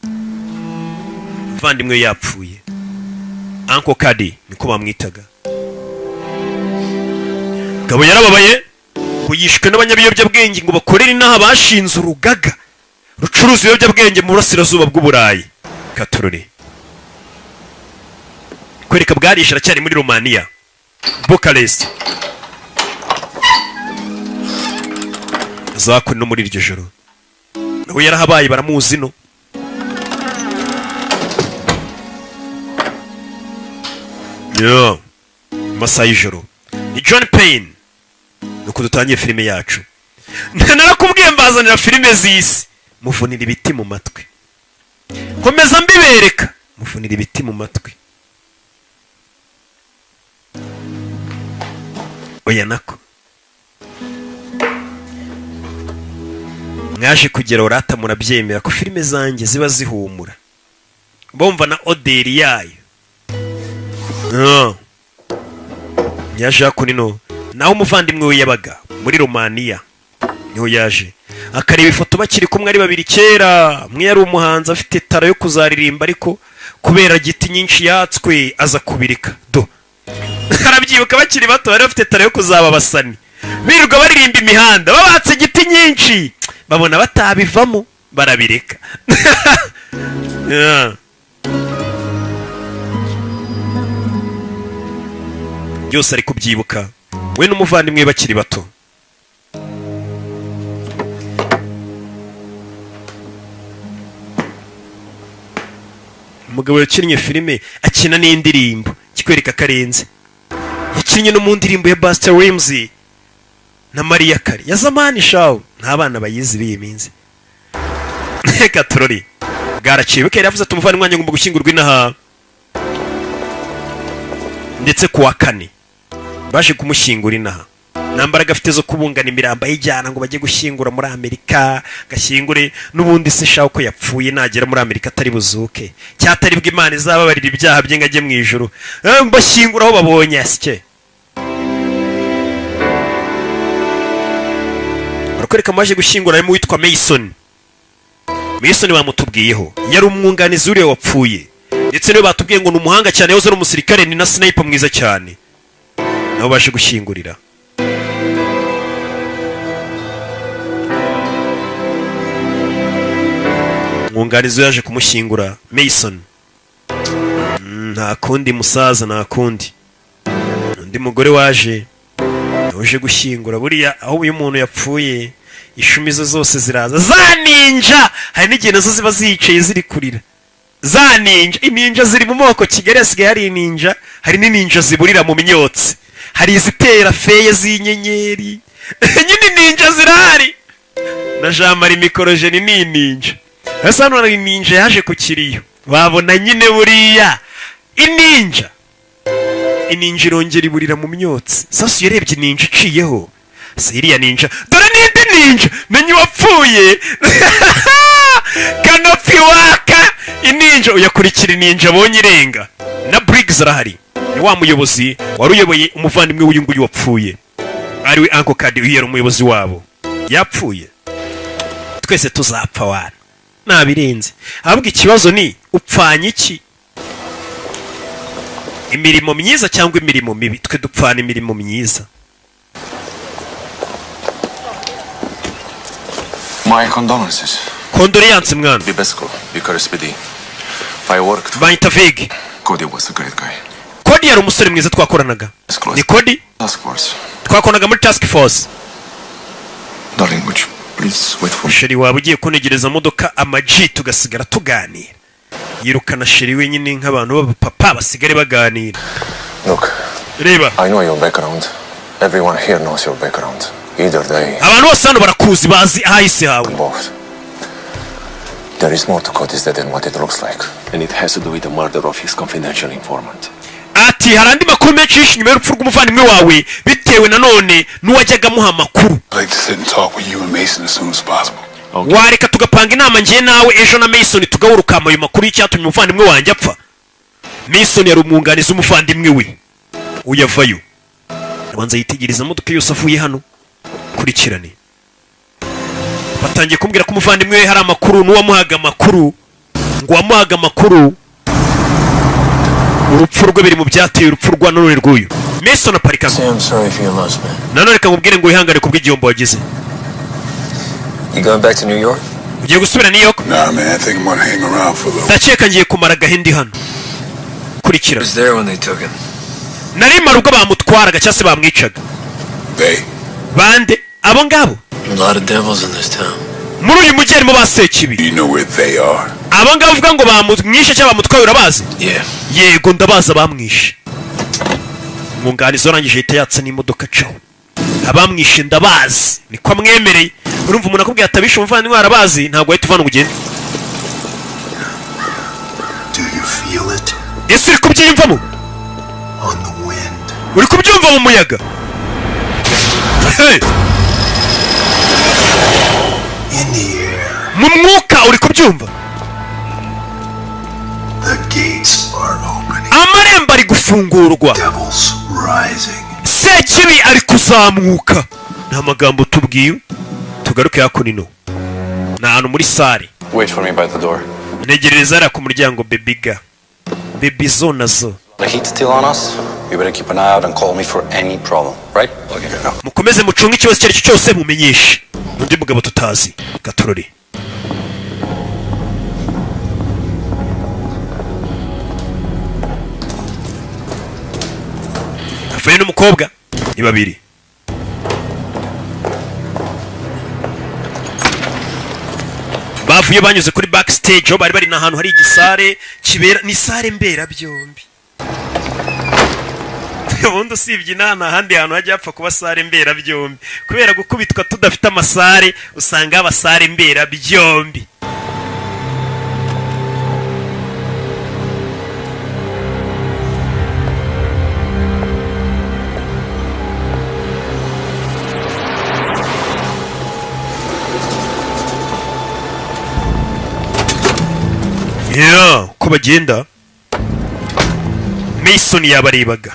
Umuvandimwe we yapfuye. Uncle Cody niko bamwitaga. Gabo yarababaye ngo yishwe n'abanyabiyobyabwenge ngo bakorere inaha, bashinze urugaga rucuruza ibiyobyabwenge mu burasirazuba bw'Uburayi. Katorore kwereka bwarishe, aracyari muri Romania, Bukarest. Zakwe no muri iryo joro nawe yarahabaye, baramuzi no yo mu masaha y'ijoro. Ni John Payne. Nuko dutangiye filime yacu. Narakubwiye mbazanira filime z'isi, muvunira ibiti mu matwi, nkomeza mbibereka, muvunira ibiti mu matwi. Oya, nako mwaje kugera urata murabyemera ko filime zanjye ziba zihumura, bumva na odeur yayo. Ah. Yaje hakuno naho umuvandimwe we yabaga muri Romaniya, niho yaje akareba ifoto bakiri kumwe ari babiri kera. Umwe yari umuhanzi afite talent yo kuzaririmba, ariko kubera giti nyinshi yatswe aza kubirika. Do arabyibuka, bakiri bato bari bafite talent yo kuzaba abasani, birirwa baririmba imihanda, babatse igiti nyinshi, babona batabivamo barabireka. Yeah. Byose ari kubyibuka, we n'umuvandimwe we bakiri bato. Umugabo yakinnye filime, akina n'indirimbo, kikwereka karenze. Yakinnye no mu ndirimbo ya Busta Rhymes na Mariah Carey ya zamani shawu, nta bana bayizi b'iyi minsi. Reka turori bwaraciye bukeye. Yavuze ati umuvandimwe wanjye ngomba gushyingurwa inaha. Ndetse ku wa kane baje kumushyingura inaha. Nta mbaraga afite zo kubungana imirambo ayijyana ngo bajye gushyingura muri Amerika, gashyingure n'ubundi se shaho ko yapfuye, nagera muri Amerika atari buzuke, cyatari bwo Imana izababarira ibyaha bye ngo ajye mu ijuru. Bashyingura aho babonye asike. Barakwereka amaje gushyingura, harimo uwitwa Mason. Mason bamutubwiyeho, yari umwunganizi w'uriya wapfuye, ndetse niwe batubwiye ngo ni umuhanga cyane, yahoze ari umusirikare, ni na sniper mwiza cyane. Nabo baje gushyingurira. Umwunganizi we yaje kumushyingura, Mason. Nta kundi musaza, nta kundi. Undi mugore waje uje gushyingura, buriya aho uyu muntu yapfuye ishumi ze zose ziraza, za ninja. Hari n'igihe nazo ziba ziyicaye ziri kurira, za ninja. Ininja ziri mu moko. Kigali hasigaye hari ininja, hari n'ininja ziburira mu myotsi, hari izitera feye z'inyenyeri. Nyine ninja zirahari. Na Jean Marie Mikorojeni ni ininja. Ese hano hari ininja yaje ku kiriyo, babona nyine buriya ininja, ininja irongera iburira mu myotsi. Sasu yarebye ininja iciyeho, si iriya ninja, dore n'indi ninja, menye uwapfuye kanopi waka ininja. Uyakurikira ininja abonye irenga. Na Briggs arahari, ni wa muyobozi wari uyoboye umuvandimwe w'uyu nguyu wapfuye, ariwe Uncle Cody. Uyu yari umuyobozi wabo, yapfuye. Twese tuzapfa wana, nabirenze. Ahubwo ikibazo ni upfanye iki, imirimo myiza cyangwa imirimo mibi? Twe dupfana imirimo myiza. My condolences. Condoléances, mwana. Bibesco, Bucharest PD. I worked. Banyita Vig. Cody was a great guy. Cody yari umusore mwiza twakoranaga. Ni Cody. Task force. Twakoranaga muri task force. Darling, would you please wait for me? Chérie, waba ugiye kunegereza modoka amaji tugasigara tuganira? Yirukana chérie wenyine nk'abantu b'abapapa basigare baganira. Look, Reba. I know your background. Everyone here knows your background. Either they Abantu bose hano barakuzi, bazi ahahise hawe. both. There is more to Cody's death than what it looks like. And it has to do with the murder of his confidential informant. Ati hari andi makuru menshi yishe inyuma y'urupfu rw'umuvandimwe wawe, bitewe nanone n'uwajyaga amuha amakuru. I'd like to sit and talk with you and Mason as soon as possible. Wareka tugapanga inama njye nawe ejo na Mason, tugahurukama ayo makuru y'icyatumye umuvandimwe wanjye apfa? Mason yari umwunganizi w'umuvandimwe we. Uyavayo, abanza yitegereza imodoka yose avuye hano. Kurikirane, batangiye kumbwira ko umuvandimwe we hari amakuru n'uwamuhaga amakuru, ngo uwamuhaga amakuru urupfu rwe biri mu byateye urupfu rwa none rw'uyu Mason. Aparika. Say I'm sorry for your loss, man. Nanone reka nkubwire ngo wihangane ku bw'igihombo wagize. You going back to New York? Ugiye gusubira New York? Nah, man, I think I'm gonna hang around for a little. Ndakeka ngiye kumara agahindi hano. Kurikira. was there when they took him. Nari mara ubwo bamutwaraga cyangwa se bamwicaga. They. Bande abo ngabo? A lot of devils in this town. Muri uyu mujyi harimo ba sekibi. You know where they are. Abo ngabo uvuga ngo bamwishe cyangwa bamutwaye, urabazi? Yeah. Yego, ndabazi abamwishe. Umwunganizi warangije ahita yatsa n'imodoka acaho. Abamwishe ndabazi, niko amwemereye. Urumva umuntu akubwiye atabishe umuvandimwe arabazi, ntabwo wahita uvana ngo ugende. Do you feel it? Ese uri kubyiyumvamo? On the wind. Uri kubyumva mu muyaga? Hey! In the air. Mu mwuka, uri kubyumva? The gates are opening. Amarembo ari gufungurwa. Devils rising. Sekibi ari kuzamuka. Ni amagambo tubwiye. Tugaruke hakuno, ni ahantu muri salle. Wait for me by the door. Ntegerereza hariya ku muryango. Bebiga bebi zo nazo. The heat's still on us. You better keep an eye out and call me for any problem, right? Okay. Mukomeze mucunge, ikibazo icyo ari cyo cyose mumenyeshe. Undi mugabo tutazi gatorori avuye n'umukobwa, ni babiri bavuye, banyuze kuri backstage aho bari bari. Ni ahantu hari igisare kibera, ni salle mberabyombi. Ubundi usibye inaha nta handi hantu hajya hapfa kuba salle mberabyombi. Kubera gukubitwa tudafite amasalle, usanga haba salle mberabyombi. Yeah, uko bagenda Mason yabarebaga.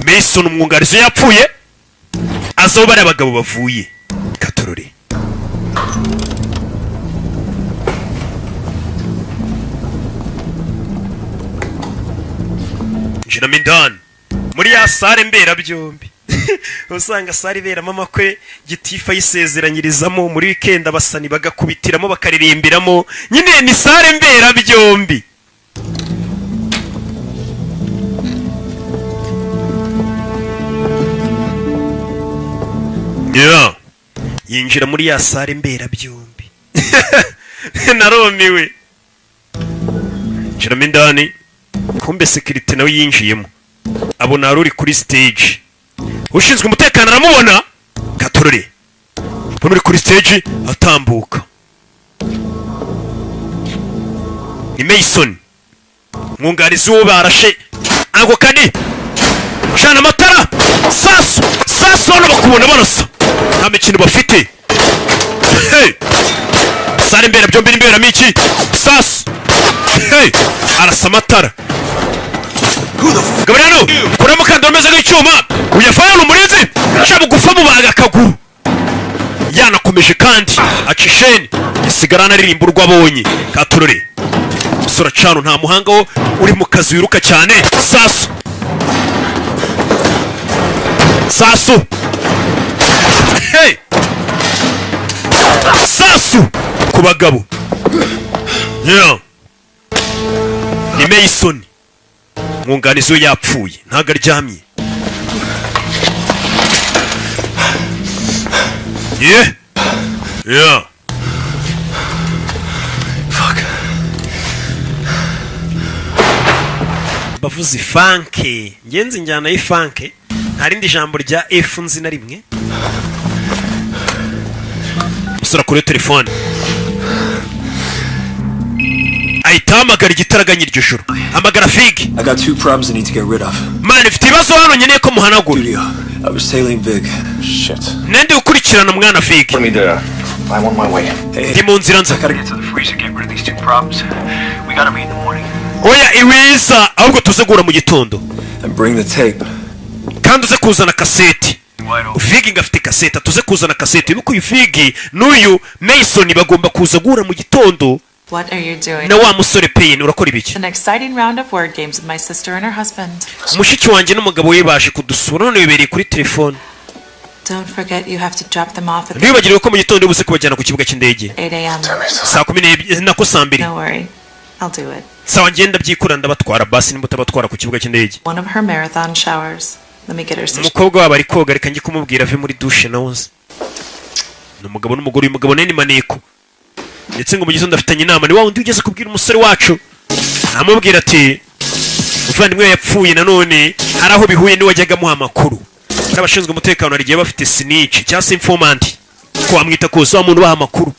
Mason umwunganizi yapfuye, aza aho bariya bagabo bavuye katorore. Injiramo indani muri ya salle mberabyombi. Usanga salle iberamo amakwe, gitifu ayisezeranyirizamo, muri weekend abasani bagakubitiramo, bakaririmbiramo. Nyine ni salle mberabyombi. Yeah. Yinjira muri ya salle mberabyombi, narumiwe. Yinjiramo indani, kumbe sécurité nawe yinjiyemo, abona hari uri kuri stage. Ushinzwe umutekano aramubona katorore, mbona uri kuri stage atambuka ni Mason, mwunganizi w'uwo barashe. Ako kani cana amatara, sasu sasu. Hano bakubona barasa, nta mikino bafite. Hey! Salle mberabyombi n'imberamo iki? Sasu, hey! Arasa amatara. Gabriel, kuramo umukandara umeze nk'icyuma, uyafana ni umurinzi, ca bugufa, mubaga akaguru. Yanakomeje kandi aca isheni, isigara anaririmba urwo abonye katurore. Umusore acana, nta muhanga wo uri mu kazi wiruka cyane. Sasu sasu, hey! Sasu ku bagabo. Yeah. Ni Mason, mwunganizi we yapfuye, ntabwo aryamye. Yeah. Fuck. Bavuze ifanke, ngenzi njyana y'ifanke, nta rindi jambo rya F nzi na rimwe. Umusore kuri telefone ahita ahamagara igitaraganya iryo joro, hamagara Figi. I got two problems I need to get rid of. Man, ifite ibibazo hano nkeneye ko muhanagura. Studio. I was tailing Vig. Shit. Nende ukurikirana umwana Figi. Put me there. I'm on my way. Hey, Ndi mu nzira nza. gotta get to the freezer, get rid of these two problems. We gotta meet in the morning. Oya, iwiza, ahubwo tuze guhura mu gitondo. And bring the tape. Kandi uze kuzana kaseti. Wide open. Figi ngo afite kaseti, tuze kuzana kaseti. Wibuke uyu Figi n'uyu Mason bagomba kuza guhura mu gitondo. What are you doing? Na wa musore Payne, urakora ibiki? An exciting round of word games with my sister and her husband. Mushiki wanjye n'umugabo we baje kudusura, none bibereye kuri telefone. Don't forget you have to drop them off at Ntiwibagirwe ko mu gitondo buze kubajyana ku kibuga cy'indege. 8 a.m. Saa 12, nako saa 2. No worry. I'll do it. Sawa, ngenda byikura, ndabatwara. Basi nimba utabatwara ku kibuga cy'indege. One of her marathon showers. Let me get her so Umukobwa wabo ari koga, reka njye kumubwira ave muri douche. Nawe uzi ni umugabo n'umugore, uyu mugabo nawe ni maneko. Ndetse ngo mu gitondo afitanye inama ni wa wundi ugeze kubwira umusore wacu, amubwira ati umuvandimwe we yapfuye, nanone hari aho bihuye n'uwajyaga amuha amakuru. N'abashinzwe umutekano hari igihe bafite snitch cyangwa se informant, ko wamwita kose, wa muntu ubaha amakuru.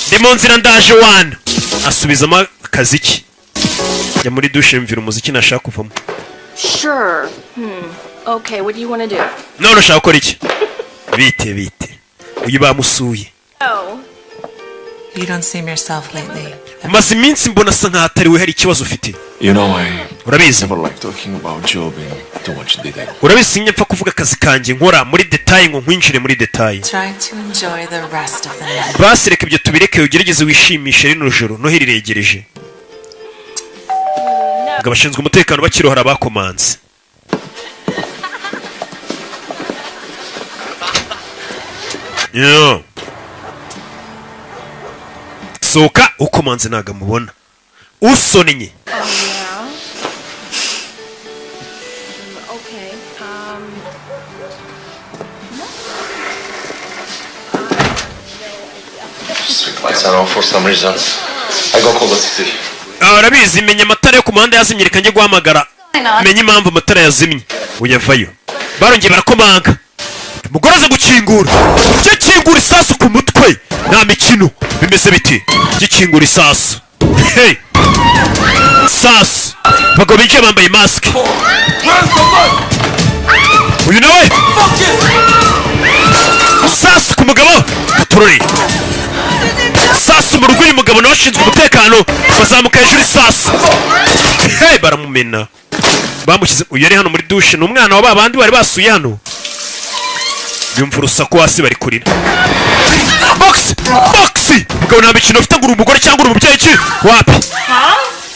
Ndi mu nzira, ndaje wana. Asubizamo akazi ke, jya muri douche, yumvira umuziki, nashaka kuvamo. Sure. Okay, what do you want to do? None ushaka gukora iki? Bite bite, uyu bamusuye. Oh. You don't seem yourself lately. Umaze iminsi mbona asa nkaho atari we, hari ikibazo ufite. You know, I Urabizi, never like talking about job in too much detail. urabizi sinjya mpfa kuvuga akazi kanjye nkora muri détail, ngo nkwinjire muri détail. Try to enjoy the rest of the night. Basi reka ibyo tubireke, ugerageze wishimishe rino joro, noheli iregereje. Ngo abashinzwe umutekano bakirohora bakomanze. Yo. Sohoka, ukomanze ntabwo amubona, usonnye. Oh, yeah? Okay. Street lights are off for some reason. I go call the city. Ah, urabizi, menya amatara yo ku muhanda yazimye, reka njye guhamagara menye impamvu amatara yazimye. Uyavayo, barongeye barakomanga, umugore aza gukingura. Gikingura, isasu ku mutwe, nta mikino. Bimeze biti? Gikingura, isasu. Hey! Sasu, abagabo binjiye bambaye masike, uyu nawe sasu ku mugabo katorore, sasu mu rugo. Uyu mugabo nawe ashinzwe umutekano, bazamuka hejuru, isasu. Hey, baramumena, bamushyize. Uyu yari hano muri douche, ni umwana wa ba bandi bari basuye hano. Yumva urusaku hasi, bari kurira. Box box, mugabo nta mikino ufite ngo uri umugore cyangwa uri umubyeyi ki wapi.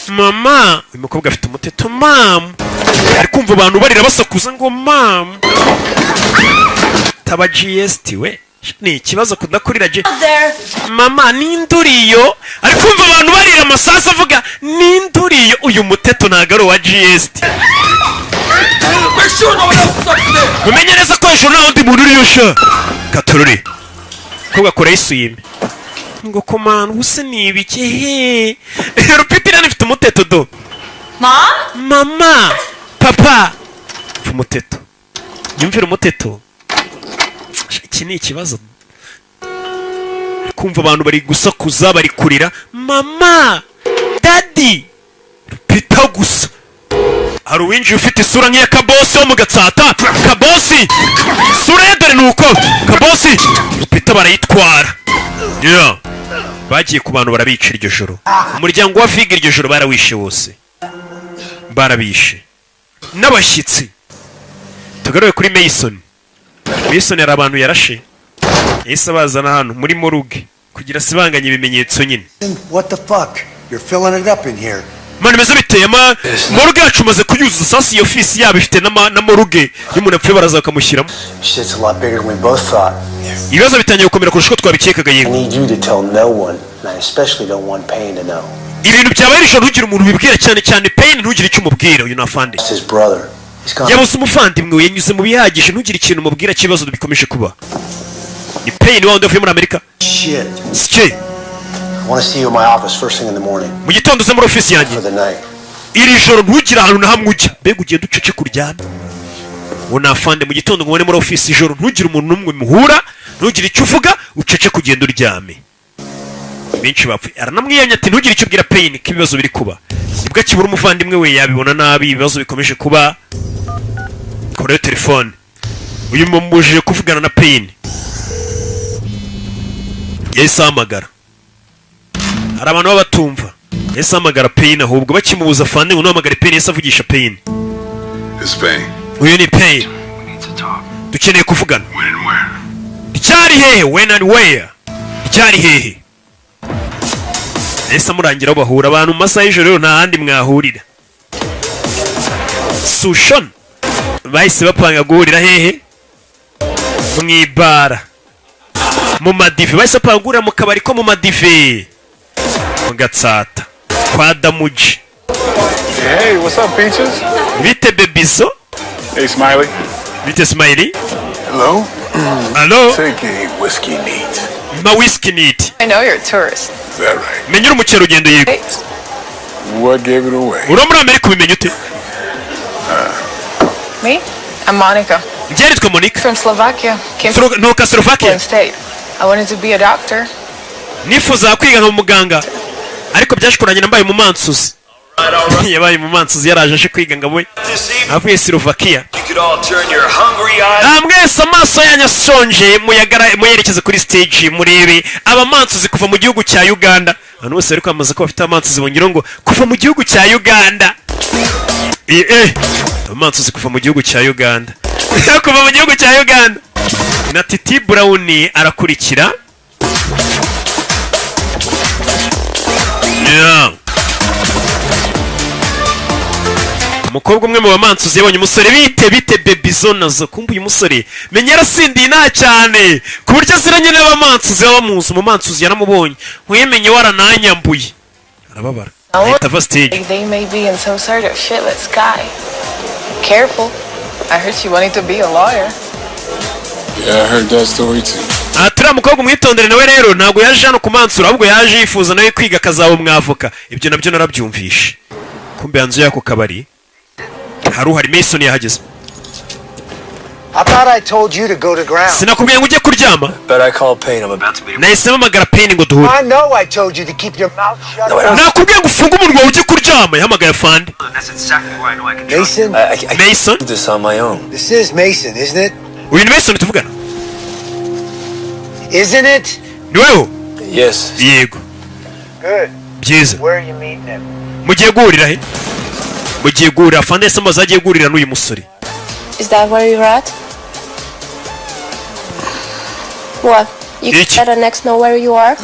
Mama, uyu mukobwa afite umuteto. Mama, ari kumva abantu barira basakuza ngo mama. Taba GST we, ni ikibazo kudakurira G. There. Mama, ninduriyo. Ari kumva abantu barira, amasasu avuga, ninduriyo. Uyu muteto ntabwo ari uwa GST. Make sure no one else is up there. Mumenye neza ko hejuru nta wundi muntu uriyo. Sha katorore, ko gakora essuie-main ngo komana ubuse ni ibiki he? Rupitira ifite umuteto do. Mom? Mama, papa, mva umuteto, nyumvira umuteto. Iki ni ikibazo. Kumva abantu bari gusakuza, bari kurira, mama, daddy, Rupita gusa. Hari uwinjiye ufite isura nk'iya Kabosi wo mu Gatsata. Kabosi isura ye dore ni uko. Kabosi Rupita barayitwara. Yeah. Bagiye ku bantu barabica iryo joro. Umuryango wa Viga iryo joro barawishe wose, barabishe n'abashyitsi. Tugaruke kuri Mason. Mason hari abantu yarashe, yahise abazana hano muri morgue kugira asibanganye ibimenyetso nyine. What the fuck? You're filling it up in here. Mani meze biteye ama morgue yacu umaze kuyuzuza. Sasa iyo ofisi yabo ifite na morgue, iyo umuntu apfuye baraza bakamushyiramo. Shit's a lot bigger than we both thought. Ibibazo bitangiye gukomera kurusha uko twabikekaga. I Yego. need you to tell no one, and I especially don't want Payne to know. Ibintu byabaye iri joro ntugire umuntu ubibwira, cyane cyane Payne, ntugire icyo umubwira. Uyu ni afande. It's his brother. He's gone. Yabuze umuvandimwe we, yanyuze mu bihagije. Ntugire ikintu umubwira cy'ibibazo bikomeje kuba. Ni Payne wa wundi wavuye muri Amerika. Shit. Sike. I want to see you in my office first thing in the morning. Mu gitondo uze muri ofisi yanjye. For the night. Iri joro ntugire ahantu na hamwe ujya. Mbega ugiye ducece kuryama. Uwo ni afande. Mu gitondo ngo ubone muri ofisi. Ijoro ntugire umuntu n'umwe muhura, ntugire icyo uvuga, ucece kugenda uryame. Benshi bapfuye. Aranamwiyamye ati ntugire icyo ubwira Payne ko ibibazo biri kuba. Nibwo akibura umuvandimwe we, yabibona nabi. Ibibazo bikomeje kuba. Koreyo telefone, uyu mumubujije kuvugana na Payne. Yahise ahamagara. Hari abantu baba batumva. Yahise ahamagara Payne. Ahubwo bakimubuza afande ngo ntuhamagare Payne, yahise avugisha Payne. It's Payne. Uyu ni Payne, dukeneye kuvugana. Ryari, hehe? When and where? Ryari, hehe? Yahise amurangira aho bahura. Abantu mu masaha y'ijoro rero nta handi mwahurira. Sushon bahise bapanga guhurira hehe? Mu ibara, mu madive. Bahise bapanga guhurira mu kabari ko mu madive mu Gatsata kwa Damuji. Hey, what's up, Peaches? Bite, bebizo? Hey, Smiley. Bite, Smiley? Hello? Hello? Take a whiskey neat. Ma whisky neat. I know you're a tourist. Is that right? Menya uri umukerarugendo. Yego. What gave it away? Uri muri Amerika, ubimenya ute? Me? I'm Monica. Njye nitwa Monica. From Slovakia. Came Nturuka Slovakia. from State. I wanted to be a doctor. Nifuzaga kwiga nka muganga, ariko byaje kurangira mbaye umumansuzi. Yabaye umumansuzi. Yaraje aje kwiga ngo abe, avuye Slovakia. You could all turn your hungry eyes. Ah, mwese amaso yanyu asonje muyagara muyerekeze kuri stage, murebe abamansuzi kuva mu gihugu cya Uganda. Abantu bose bari kwamamaza ko bafite abamansuzi, bongeraho ngo kuva mu gihugu cya Uganda. Abamansuzi kuva mu gihugu cya Uganda, kuva mu gihugu cya Uganda. Na Titi Brown arakurikira. Yeah. Umukobwa umwe mu bamansuzi yabonye umusore. Bite bite, bebizo nazo. Kumva uyu musore menya yarasindiye nta cyane ku buryo aziranye n'abamansuzi baba bamuzi. Umumansuzi yaramubonye, nkuyemenye warananyambuye, arababara, ahita ava stage. Like they may be in some sort of shitless sky. Careful. I heard she wanted to be a lawyer. Yeah, I heard that story too. Aha turiya mukobwa umwitondere nawe rero, ntabwo yaje hano kumansura, ahubwo yaje yifuza nawe kwiga akazaba umwavoka. Ibyo nabyo narabyumvishe. Kumbe hanze y'ako kabari hari uhari. Mason yahageze. I thought I told you to go to ground. Sinakubwiye ngo ujye kuryama? But I called Payne. I'm about to meet him. Nahise mpamagara Payne ngo duhure. I know I told you to keep your mouth shut. Nakubwiye ngo ufunge umunwa ujye kuryama. Yahamagaye afande. That's exactly where I know I can trust Mason, I Mason. do this on my own. This is Mason, isn't it? Uyu ni Mason tuvugana? Isn't it? Ni weho? Yes. Yego. Good. Byiza. Where are you meeting him? Mugiye guhurira he? Mugiye guhurira? Afande yahise amubaza aho agiye guhurira n'uyu musore. Is that where you're at? What? You Ich. let an ex know where you are?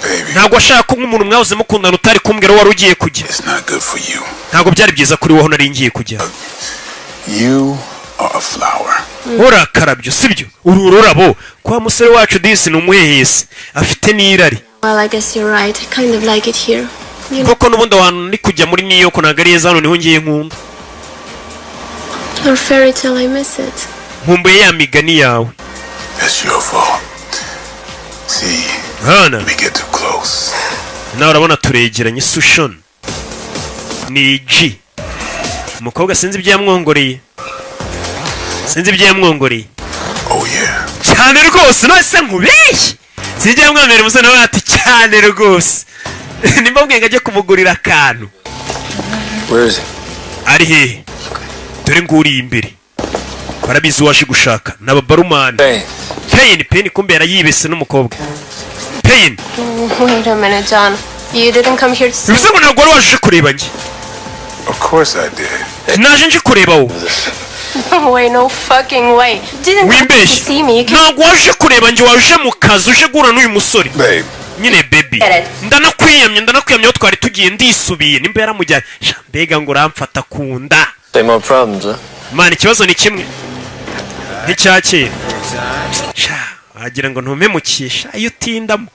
baby. Ntabwo washaka ko nk'umuntu mwahoze mukundana utari kumbwira aho wari ugiye kujya. It's not good for you. Ntabwo byari byiza kuri wowe aho nari ngiye kujya. You are a flower. Urakarabyo, sibyo? Uru ururabo kwa musore wacu disi ni umuhehesi, afite n'irari. Well, I guess you're right. I kind of like it here. You know, Koko n'ubundi ahantu ndi kujya muri New York ntabwo ari heza, hano niho ngiye nkunda. Your fairy tale, I miss it. Nkumbuye ya migani yawe. That's your fault. See, Hana we get too close. Nawe urabona turegeranye. Sushon ni G, umukobwa sinzi ibyo yamwongoreye, sinzi ibyo yamwongoreye. Oh yeah. Cyane rwose, none se nkubeshye? Sinzi ibyo yamwongoreye. Umusore nawe ati cyane rwose, nimba mbwiye ngo ajye kumugurira akantu. Where is he? Ari hehe? Dore nguriye imbere, barabizi waje gushaka ni ababarumani. Payne, Payne, kumbe yarayibese n'umukobwa Payne. Wait a minute, John. You didn't come here to see Bivuze ngo ntabwo wari waje kureba njye? Of course I did. Naje nje kureba wowe. No way, no fucking way. You didn't come to Wimbeshye. see me. You came Ntabwo waje kureba njye, waje mu kazi, uje guhura n'uyu musore. Babe. Nyine baby. Get it. Ndanakwiyamye, ndanakwiyamye, aho twari tugiye ndisubiye. Nimba yaramujyanye. Sha, mbega ngo uramfata ku nda. Same old problems, huh? Man, ikibazo ni kimwe nk'icya kera. Sha, wagira ngo ntumemukisha iyo utindamo.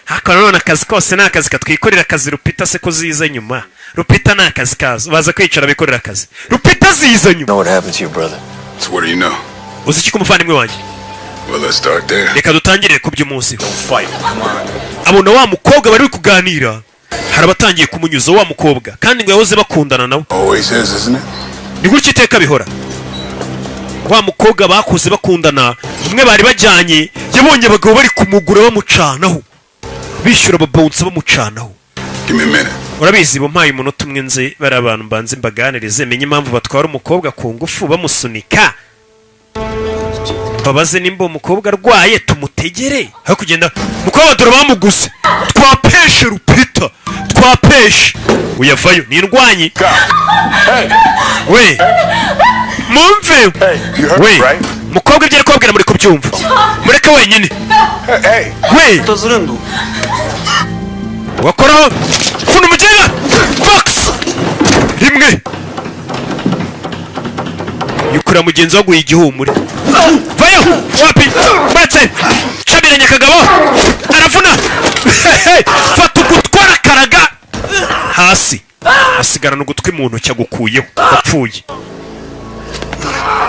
Ariko nanone akazi kose ni akazi katwikorera akazi. Rupita se ko ziza nyuma? Rupita ni akazi kazo, baza kwicara bikorera akazi, Rupita ziza nyuma. Know what happened to your brother? So what do you know? Uzi iki ku muvandimwe wanjye? Well, let's start there. Reka dutangirire ku by'umunsi. Abona wa mukobwa bari kuganira, hari abatangiye kumunyuza wa mukobwa, kandi ngo yahoze bakundana nawe. Always is, isn't it? Ni gutya iteka bihora. Wa mukobwa bakuze bakundana, umwe bari bajyanye, yabonye abagabo bari kumugura bamucanaho, bishyura ababonsa bamucanaho. Give me a minute. Urabizi, bumpaye umunota umwe nze bari abantu mbanze mbaganirize, menye impamvu batwara umukobwa ku ngufu bamusunika, babaze nimba uwo mukobwa arwaye tumutegere aho kugenda. Umukobwa dore bamuguze, twapeshe Rupita, twapeshe. Uyavayo ni indwanyi we, mumve we, mukobwa ibyo ari kubabwira muri kubyumva? Mureke wenyine we. Wakoraho funa umugenda box rimwe yukurira mugenzi waguye igihumure. Vayo wapi baretse cabiranye akagabo aravuna, fata ugutwi arakaraga hasi, asigarana ugutwi mu ntoki agukuyeho, apfuye.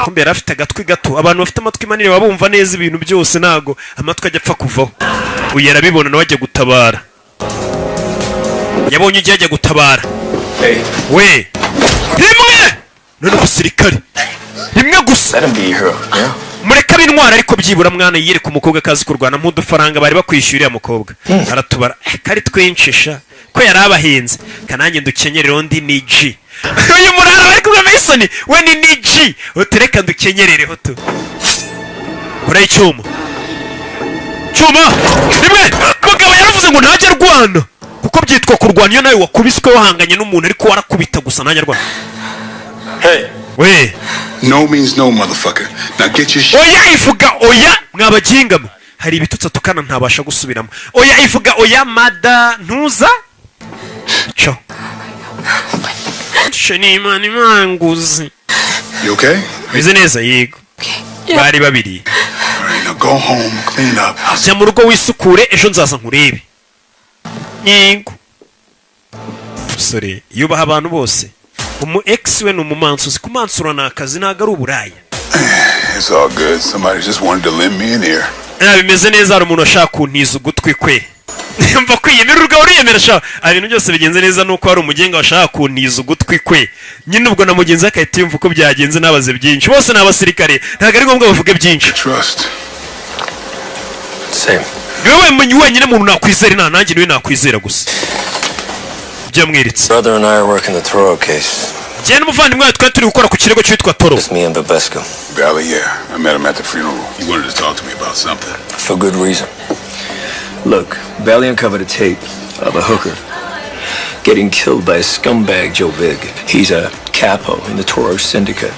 Kumbe yari afite agatwi gato. Abantu bafite amatwi manini baba bumva neza ibintu byose, ntago amatwi ajya apfa kuvaho. Uyu arabibona, nawe ajya gutabara, yabonye ugiye ajya gutabara we. Rimwe none umusirikare rimwe gusa. Mureke ab'intwara, ariko byibura mwana yiyereka umukobwa akazi kurwana nk'udufaranga bari bakwishyura. Uriya mukobwa aratubara. Kari twinshi sha, ko yari abahinze kanange ndukenyerere. Undi ni G, uyu murara bari kumwe Mason we ni G, utereka ndukenyerereho tu. Kora icyuma, cyuma rimwe. Mugabo yaravuze ngo ntajya arwana, kuko byitwa kurwana iyo nawe wakubiswe wahanganye n'umuntu, ariko warakubita gusa, ntajya arwana we. No means no, motherfucker. Now get your shit. Oya ivuga oya, mwabagingamo. Hari ibitutsi atukana ntabasha gusubiramo. Oya ivuga oya, mada ntuza cyo ni Imana imanguzi. You okay? Meze neza, yego. Bari babiri. All right, now go home, clean up. Jya mu rugo wisukure, ejo nzaza nkurebe. Yego, musore yubaha abantu bose. Umu ex we ni umumansuzi, kumansura ni akazi, ntabwo ari uburaya. It's all good. Somebody just wanted to lend me an ear. Ah, bimeze neza, hari umuntu washaka kuntiza ugutwi kwe. Mva kwiyemera, urwawe uriyemera sha. Ah, ibintu byose bigenze neza, nuko hari umugenga washaka kuntiza ugutwi kwe nyine. Ubwo na mugenzi we agahita yumva uko byagenze, nabaze byinshi. Bose ni abasirikare, ntabwo ari ngombwa bavuge byinshi. Trust. Same. Niwe wenyine muntu nakwizera, nta nanjye niwe nakwizera gusa ibyo yamweretse. Brother and I are working the Toro case. Njyewe n'umuvandimwe wawe twari turi gukora ku kirego cyitwa Toro. Just me and Babesco. Valley, yeah. I met him at the funeral. He wanted to talk to me about something. For good reason. Look, Valley uncovered a tape of a hooker getting killed by a scumbag, Joe Big. He's a capo in the Toro Syndicate.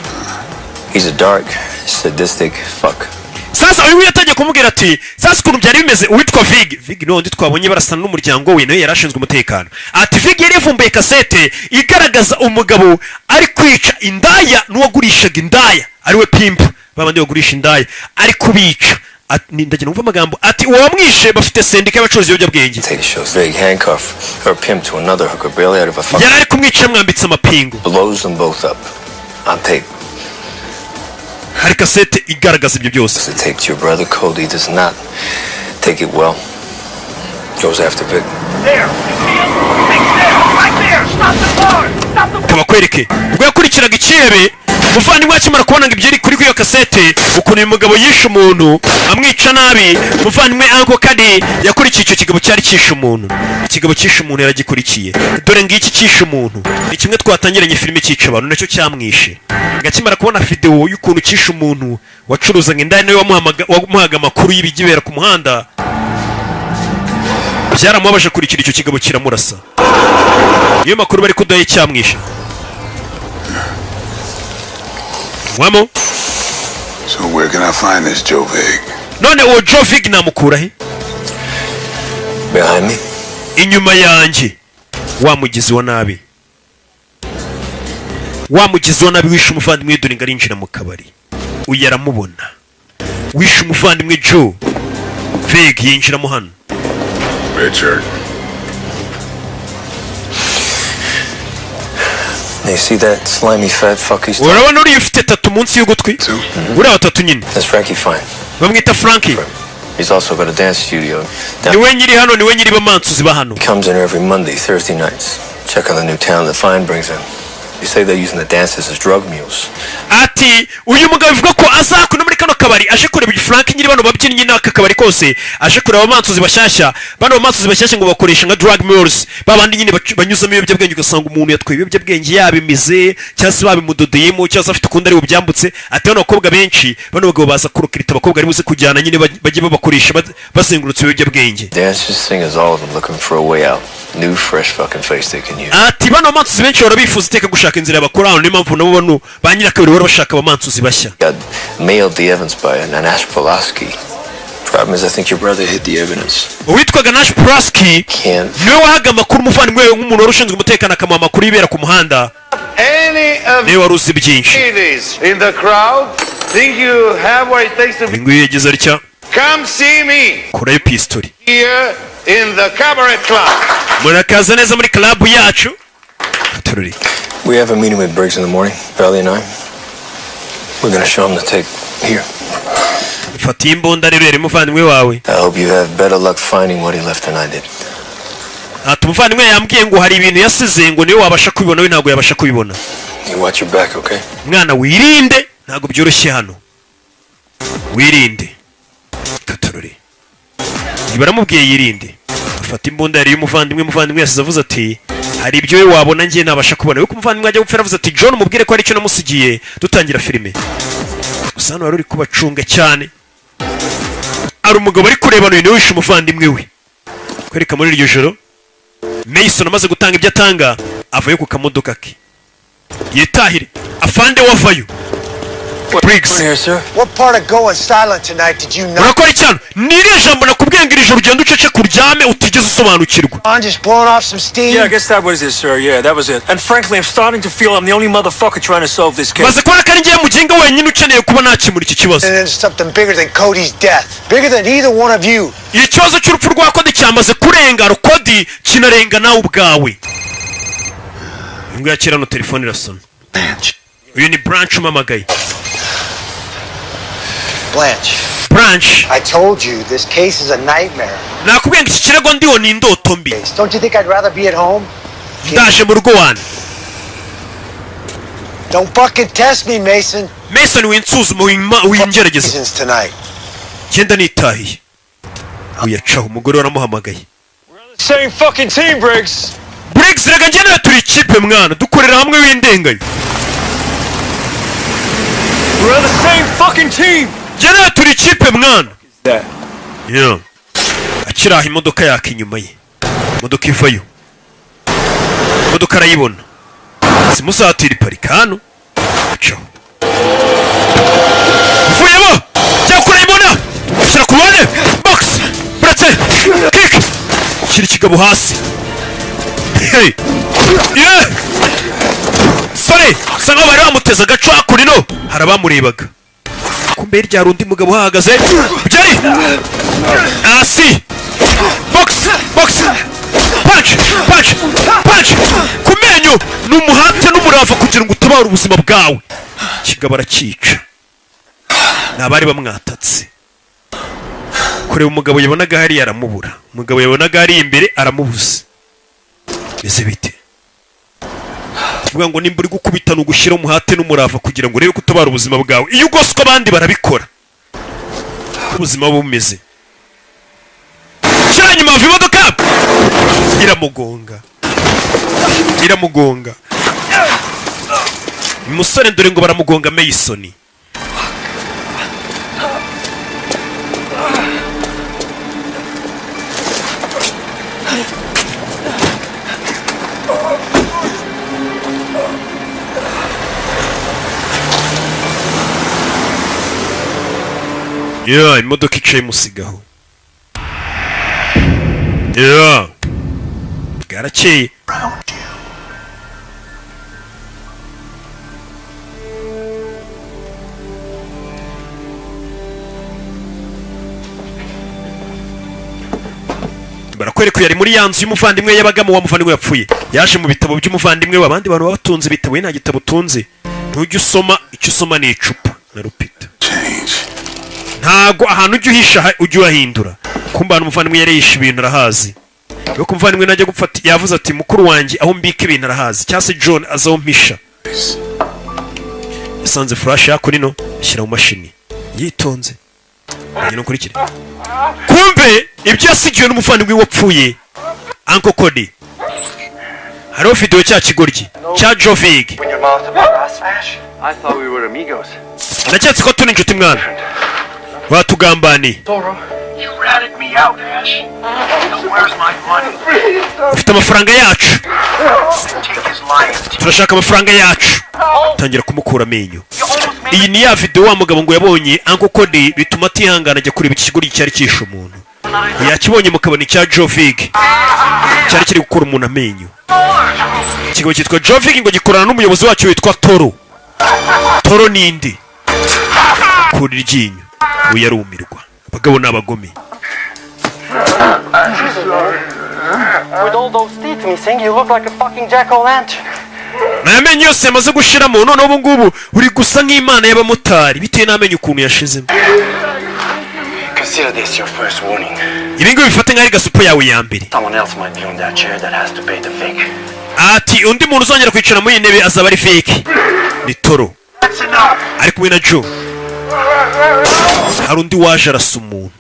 He's a dark, sadistic fuck. Sasa uyu nguyu yatangiye kumubwira ati: "Sasa ukuntu byari bimeze, uwitwa Vig." Vig ni wundi twabonye barasana n'umuryango we, nawe yari ashinzwe umutekano. Ati Vig yari yavumbuye kasete igaragaza umugabo ari kwica indaya n'uwagurishaga indaya, ariwe pimp, babandi bagurisha indaya, ari kubica. Ndagira numva amagambo, ati uwamwishe bafite sendika y'abacuruzi ibiyobyabwenge. Tape shows Vig handcuff her pimp to another hooker barely out of a fucking Yari ari kumwica yamwambitse amapingu. Blows them both up. On tape. Hari kasete igaragaza ibyo byose. The tape to your brother. Cody does not take it well. Goes after Vic. There! You see him? Vic's there! Right there! Stop the car! Stop the Kabakwereke ubwo yakurikiraga ikihebe. Umuvandimwe akimara kubona ngo ibyo iri kuri iyo kasete, ukuntu uyu mugabo yishe umuntu amwica nabi, umuvandimwe Uncle Cody yakurikiye icyo kigabo cyari cyishe umuntu. Ikigabo cyishe umuntu yaragikurikiye. Dore ngiki cyishe umuntu, ni kimwe twatangiranye filime cyica abantu, nacyo cyamwishe. Akimara kubona videwo y'ukuntu cyishe umuntu wacuruzaga indaya, niwe wamuhaga amakuru y'ibigibera ku muhanda, byaramubabaje. Kurikira icyo kigabo kiramurasa, niyo makuru bari kudaha cyamwishe nywamo. So where can I find this Joe Vig? None uwo Joe Vig namukura he? Behind me? Inyuma yanjye. Wa mugizi wa nabi, wa mugizi wa nabi wishe umuvandimwe, dore ngo arinjira mu kabari, uyu aramubona. Wishe umuvandimwe Joe Vig yinjiramo hano. Richard. You see that slimy fat fuck he's Urabona uriya ufite tattoo munsi y'ugutwi, uriya watatu nyine? That's Frankie Fine. Bamwita Frankie. He's also got a dance studio. Down. Niwe nyiri hano, niwe nyiri bamansuzi ba hano. He comes in every Monday, Thursday nights. Check on the new town that Fine brings in. They say they're using the dancers as drug mules. Ati uyu mugabo bivuga ko azakuna muri kano kabari aje kureba Frank nyiri bano babyinnyi n'aka kabari kose, aje kureba abamansuzi bashyashya. Bano bamansuzi bashyashya ngo bakoresha nka drug mules, babandi nyine banyuzamo ibiyobyabwenge, ugasanga umuntu yatwaye ibiyobyabwenge yabimize cyangwa se babimudodeyemo cyangwa se afite ukundi ari bubyambutse. Ati bano bakobwa benshi, bano bagabo baza kurokirita abakobwa ari buze kujyana nyine, bajye babakoresha bazengurutse ibiyobyabwenge. Dancers, singers, all of them looking for a way out. New, fresh fucking face they can use. Ati bano bamansuzi benshi bahora bifuza iteka gushaka inzira bakora hano, niyo mpamvu nabo bano ba nyirakabiri bahora bashaka abamansuzi bashya. Got mailed the evidence by an Nash Pulaski. Problem is, I think your brother hid the evidence. Uwitwaga Nash Pulaski Can't. niwe wahaga amakuru umuvandimwe we, nk'umuntu wari ushinzwe umutekano akamuha amakuru y'ibera ku muhanda. Any of Niwe wari uzi byinshi. ladies in the crowd think you have what it takes to Uyu nguyu yagize atya, come see me kurayo pistori. here in the cabaret club. Murakaza neza muri club yacu. Tururi. We have a meeting with Briggs in the morning, Valley and I. We're gonna show him the tape. Here. Fata iyi mbunda rero, yari umuvandimwe wawe. I hope you have better luck finding what he left than I did. Ati umuvandimwe yambwiye ngo hari ibintu yasize, ngo niwe wabasha kubibona, we ntabwo yabasha kubibona. You watch your back, okay? Mwana, wirinde, ntabwo byoroshye hano, wirinde. Katorore baramubwiye yirinde. Afata imbunda yari y'umuvandimwe. Umuvandimwe yasize avuze ati hari ibyo we wabona njye ntabasha kubona. Yuko umuvandimwe ajya gupfa yaravuze ati: "John, umubwire ko hari icyo namusigiye." Dutangira filime gusa, hano wari uri kubacunga cyane, hari umugabo ari kurebana, uyu niwe wishe umuvandimwe we. Kwereka muri iryo joro, Mason amaze gutanga ibyo atanga, avayo ku kamodoka ke yitahire. Afande wavayo Briggs. What part of going silent tonight did you not? Urakora icyano? Ni iriya jambo nakubwiye ngo iri joro ugenda ucece uryame utigeze usobanukirwa? On just blowing off some steam? Yeah, I guess that was it, sir. Yeah, that was it. And frankly, I'm starting to feel I'm the only motherfucker trying to solve this case. Maze kubona ko ari ngewe mugenga wenyine ukeneye kuba nakemura iki kibazo. And it's something bigger than Cody's death. Bigger than either one of you. Ikibazo cy'urupfu rwa Cody cyamaze kurenga Cody, kinarenga nawe ubwawe. Imbwa ya kera no telefone irasona. Uyu ni Blanche umamagaye. Blanche. Blanche. I told you this case is a nightmare. Nakubwiye ngo iki kirego ndiho ni indoto mbi. Don't you think I'd rather be at home? Ndaje mu rugo wane. Don't fucking test me, Mason. Mason, winsuzuma, wingerageza. Reasons tonight. Genda nitahiye. Uyacaho, umugore waramuhamagaye. Same fucking team, Briggs. Briggs, reka njye nawe turi ikipe mwana, dukorera hamwe, w'indengayo. We're on the same fucking team. Njye nawe turi ikipe mwana. That. Yeah. Akiri aho, imodoka yaka inyuma ye, imodoka ivayo, imodoka arayibona, simusatira, iparika hano. Acaho, uvuyemo, jya kurayibona. Shyira ikigabo hasi. Hey! Yeah! Sore sa nkaho bari bamuteze agaco. Hakuno hari abamurebaga, kumbe hirya hari undi mugabo uhahagaze. Byari hasi. Box, box, punch, punch, punch ku menyo. Ni umuhate n'umurava kugira ngo utabare ubuzima bwawe. Kigabo aracyica. Ni abari bamwatatse. Kureba umugabo yabonaga hariya aramubura, umugabo yabonaga hariya imbere aramubuze. Bimeze bite? Kuvuga ngo nimba uri gukubita ni ugushyira umuhate n'umurava kugira ngo urebe ko utabara ubuzima bwawe. Iyo ugoswe abandi barabikora, uko ubuzima buba bumeze. Shyira inyuma, hava imodoka iramugonga, iramugonga umusore. Dore ngo baramugonga. Mason ya imodoka icaye musigaho ya bwarakeye. Barakwereka uyu ari muri ya nzu y'umuvandimwe yabagamo, wa muvandimwe yapfuye. Yaje mu bitabo by'umuvandimwe we. Abandi bantu baba batunze ibitabo, we nta gitabo utunze, ntujya usoma. Icyo usoma ni icupa na rupita. Ntago ahantu ujya uhisha ujya urahindura. Kumba ahantu umuvandimwe yari yishe ibintu arahazi. Nuko umuvandimwe najya gupfa yavuze ati: "Mukuru wanjye aho mbika ibintu arahazi," cyangwa se John azi aho mpisha. Yasanze flash yako nino, ashyira mu mashini yitonze. Ngwino ukurikire. Kumbe ibyo yasigiwe n'umuvandimwe wapfuye, Uncle Cody, hariho video cya kigoryi cya Joe Vig. Open your mouth about us, Ash. I thought we were amigos. Ndaketse ko turi inshuti mwana, batugambaniye. Toro. You ratted me out, Ash. Now where's my money? Ufite amafaranga yacu. Take his lying teeth. Turashaka amafaranga yacu. Tangira kumukura amenyo. Iyi ni ya video wa mugabo ngo yabonye Uncle Cody, bituma atihangana ajya kureba iki kigoryi cyari cyishe umuntu. Yakibonye mukabona icya Joe Vig cyari kiri gukura umuntu amenyo. Ikigo cyitwa Joe Vig ngo gikorana n'umuyobozi wacyo witwa Toro. Toro ninde? Kura iryinyo, uyu yarumirwa. Abagabo ni abagome. With all those teeth missing, you look like a fucking jack-o'-lantern. Aya menyo yose yamaze gushiramo, noneho ubu ngubu uri gusa nk'imana y'abamotari bitewe n'amenyo ukuntu yashizemo. Consider this your first warning. Ibi ngibi bifate nk'ari gasupo yawe ya mbere. Someone else might be on that chair that has to pay the fake. Ati undi muntu uzongera kwicara muri iyi ntebe azaba ari fake. Ni Toro ari kumwe na Joe. Hari undi waje arasa umuntu.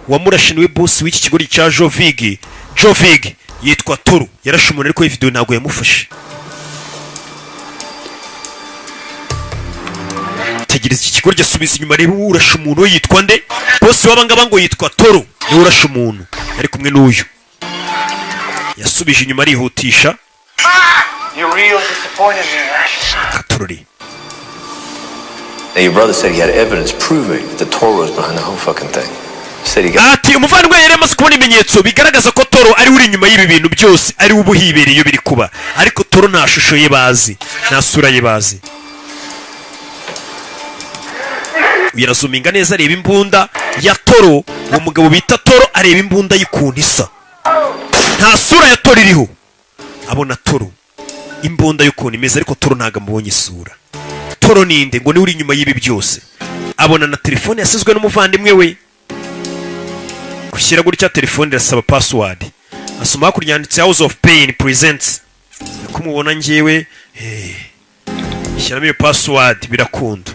Uwamurashe niwe boss w'iki kigo cya Jovig. Jovig yitwa Toro, yarashe umuntu ariko iyi video ntabwo yamufashe. Tegereza, iki kigo asubiza inyuma, reba urashe umuntu we yitwa nde. Boss w'abangaba ngo yitwa Toro, niwe urashe umuntu ari kumwe n'uyu. Yasubije inyuma arihutisha. You really disappointed me, Ash. Katurori. Now, your brother said he had evidence proving that Toro was behind the whole fucking thing. Said he got Ati umuvandimwe yari amaze kubona ibimenyetso bigaragaza ko Toro ari we uri inyuma y'ibi bintu byose, ari we ubuhibereye iyo biri kuba, ariko Toro nta shusho ye bazi, nta sura ye bazi. Uyu arazuminga neza areba imbunda ya Toro. Uwo mugabo bita Toro areba imbunda y'ukuntu isa, nta sura ya Toro iriho. Abona Toro imbunda y'ukuntu imeze, ariko Toro ntabwo amubonye isura. Toro ninde ngo niwe uri inyuma y'ibi byose? Abona na telefone yasizwe n'umuvandimwe we. Gushyira gutya telefone irasaba password. Asoma hakurya yanditse House of Pain presents. Niko mubona njyewe, shyiramo iyo password birakunda.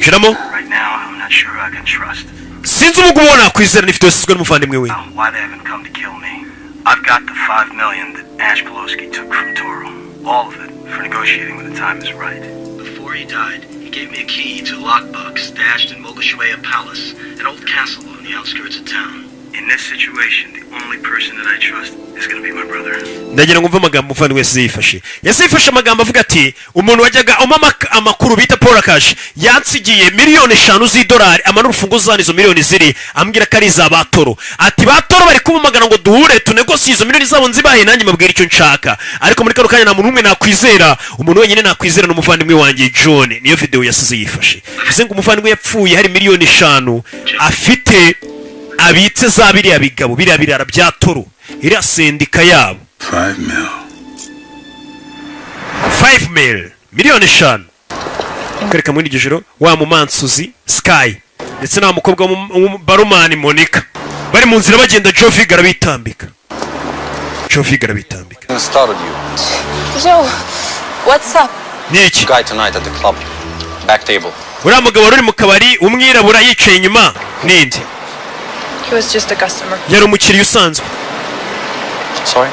Shyiramo. Right now, I'm not sure I can trust. Sinzi ubu ngubu nakwizera n'ifite yasizwe n'umuvandimwe we. Why they haven't come to kill me. I've got the 5 million that Ash Pelosi took from Toro. All of it for negotiating when the time is right. Before he died, he gave me a key to a lockbox stashed in Mogashuea Palace, an old castle on the outskirts of town. In this situation, the only person that I trust is gonna be my brother. Ndagira ngo mve amagambo umuvandimwe wese yifashe. Yase yifashe amagambo avuga ati: "Umuntu wajyaga umpa amakuru bita Paul Kashi yansigiye 5 miliyoni z'idolari, amanura urufunguzo zane izo miliyoni ziri, ambwira ko ari iza Batoro." Ati: "Batoro bari kumumagana ngo duhure tunegosiye izo miliyoni zabo, nzibahe nanjye mbabwira icyo nshaka, ariko muri kano kanya nta muntu n'umwe nakwizera. Umuntu wenyine nakwizera ni umuvandimwe wanjye John." Niyo video yasize yifashe. Bivuze ngo umuvandimwe yapfuye hari 5 miliyoni afite abitse za biriya bigabo, biriya birara bya Toro, iriya sendika yabo. 5 mil. 5 mil, 5 miliyoni. Kwereka muri iryo joro wa mumansuzi Sky ndetse na mukobwa w'umubarumani Monica bari mu nzira bagenda, Joe Vig arabitambika. Joe Vig arabitambika. Startled you. Joe, what's up? Ni iki? Guy tonight at the club. Back table. Uriya mugabo wari uri mu kabari, umwirabura yicaye inyuma, ninde? He was just a customer. Yari umukiriya usanzwe. Sorry?